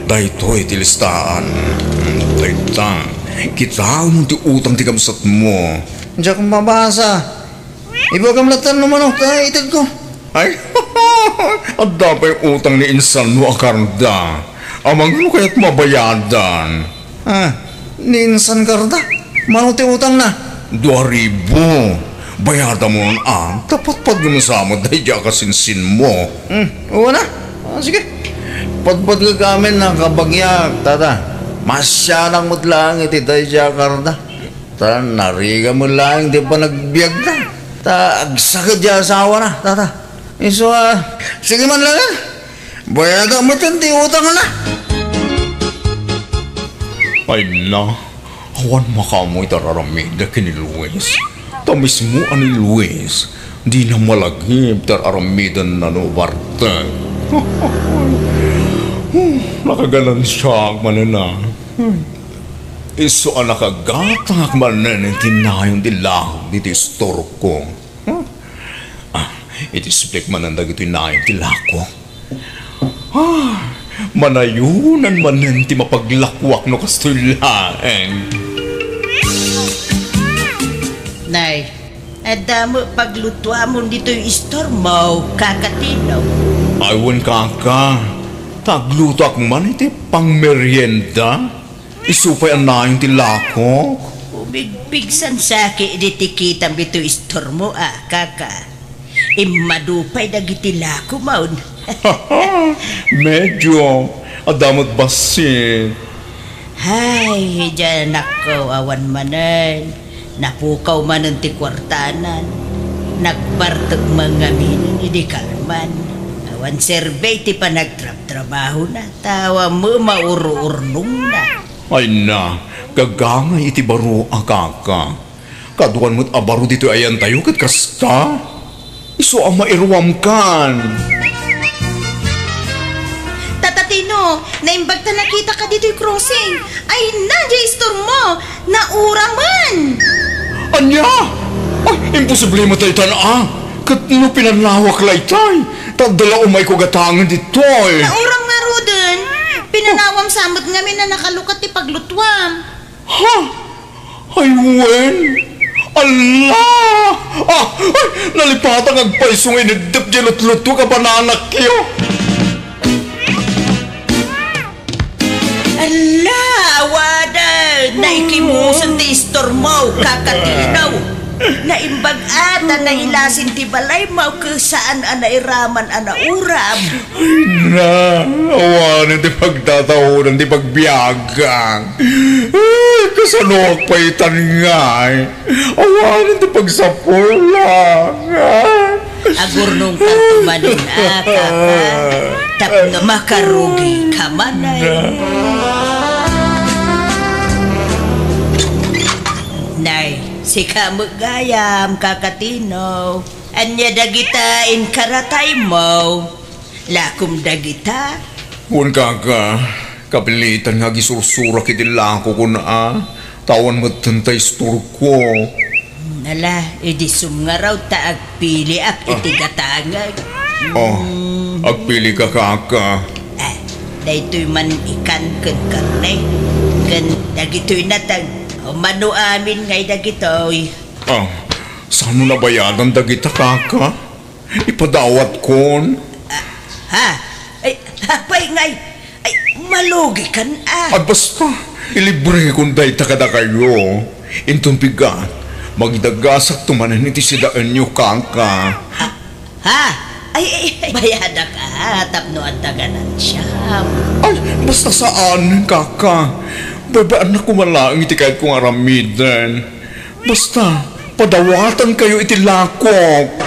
daytoy ti listaan. Hmm, dayta. Kitaem ti utang ti kabsatmo. Diak mabasa. Ibagam latta no mano ta itedko. Ay, adda pay utang ni insanmo a karda. Amangan no kayatmo a bayadan. Ah, ni insan karda? Mano ti utangna? Dua ribu. Bayadamon, a, ta patpatgem sa met daydiay a kasinsinmo. Hmm, wen a. Ah, sige. Patpatgek amin a kabagiak, tata. Masianak met laeng iti daydiay a karda. Ta narigat met laeng ti panagbiagda. Ta agsakit ti asawana, tata. Isu a, sige man laeng. Bayadak met ti utangna. Ay na, awan makaammo iti ar-aramidek ken ni Luis. Ta mismo a ni Luis, dina malagip ti ar-aramidenna no bartek. Nakaganansiaak manen a. Isu a nakagatangak manen iti nayon ti lahok ditoy istorko. Ah, iti siplik manen dagitoy nayon ti lahok. Ah, manayonan manen ti mapaglakoak no kastoy laeng. Nay, adda met paglutuamon ditoy istormo, Kaka Tino? Ay, wen, Kaka. Ta aglutoak man iti pangmerienda. Isu pay a nayon ti lahok. Umigpigsan sa ket idi ti kitam ditoy istormo a, Kaka. Immadu pay dagiti lakomon. Medio. Adda met bassit. Hay, diay anakko, awan manen. Napukaw manen ti kuartana. Nagbartek man ngamin idi kalman. Awan serbi ti panagtrabtrabahona. Ta awan met maururnongna. Ay na, gagangay iti baro a, Kaka. Kaduan met a baro ditoy ayantayo ket kasta. Isu a mairuamkan. Tata Tino, naimbag ta nakitaka ditoy crossing. Ay na, diay istormo. Nauramen! Ania? Ay, imposible met daytan a. Ket no pinanawak laytay, ta adda la umayko gatangen ditoy. Nauram ngaruden. Pinanawam sa met ngamin a nakalukat ti paglutuam. Ha? Ay, wen? Ala! Ah, ay, nalipatak nga agpayso nga ineddep diay lutlutuek a bananakyo. Ala, awanen! Naikimusen ti istormo, Kaka Tino. Naimbag a ta nailasin ti balaymo ket saan a nairaman a naurab. Ay na, awanen ti pagtataodan ti pagbiagak. Ay, kasanoak pay tan ngay? Awanen ti pagsapulak. Agurnongkanto manen a, kaka, tapno makarugika manen. Nay, sika met gayam, Kaka Tino. Ania dagita inkarataymo? Lakom dagita? Wen, kaka, kapilitan nga agisursurak iti lakokon a, ta awan metten ta istorko. Ala, idi sumngarud ta agpiliak iti gatangek. Oh, agpilika, kaka. Ah, daytoy man ikan ken karne. Ken dagitoy nateng. Mano amin ngay dagitoy. Ah, sano nabayadan dagita, kaka? Ipadawatkon. Ah, ha? Ay, apay ngay? Ay, malugikan a. Ay, basta, ilibrekon dayta kadakayo. Inton bigat, magidagasakto manen iti sidaenyo, kaka. Ah, ha? Ay, ay, ay, bayadak a, tapno adda ganansiam. Ay, basta saan, kaka. Babaannak koma laeng iti kayatko nga aramiden. Basta, padawatankayo iti lakok.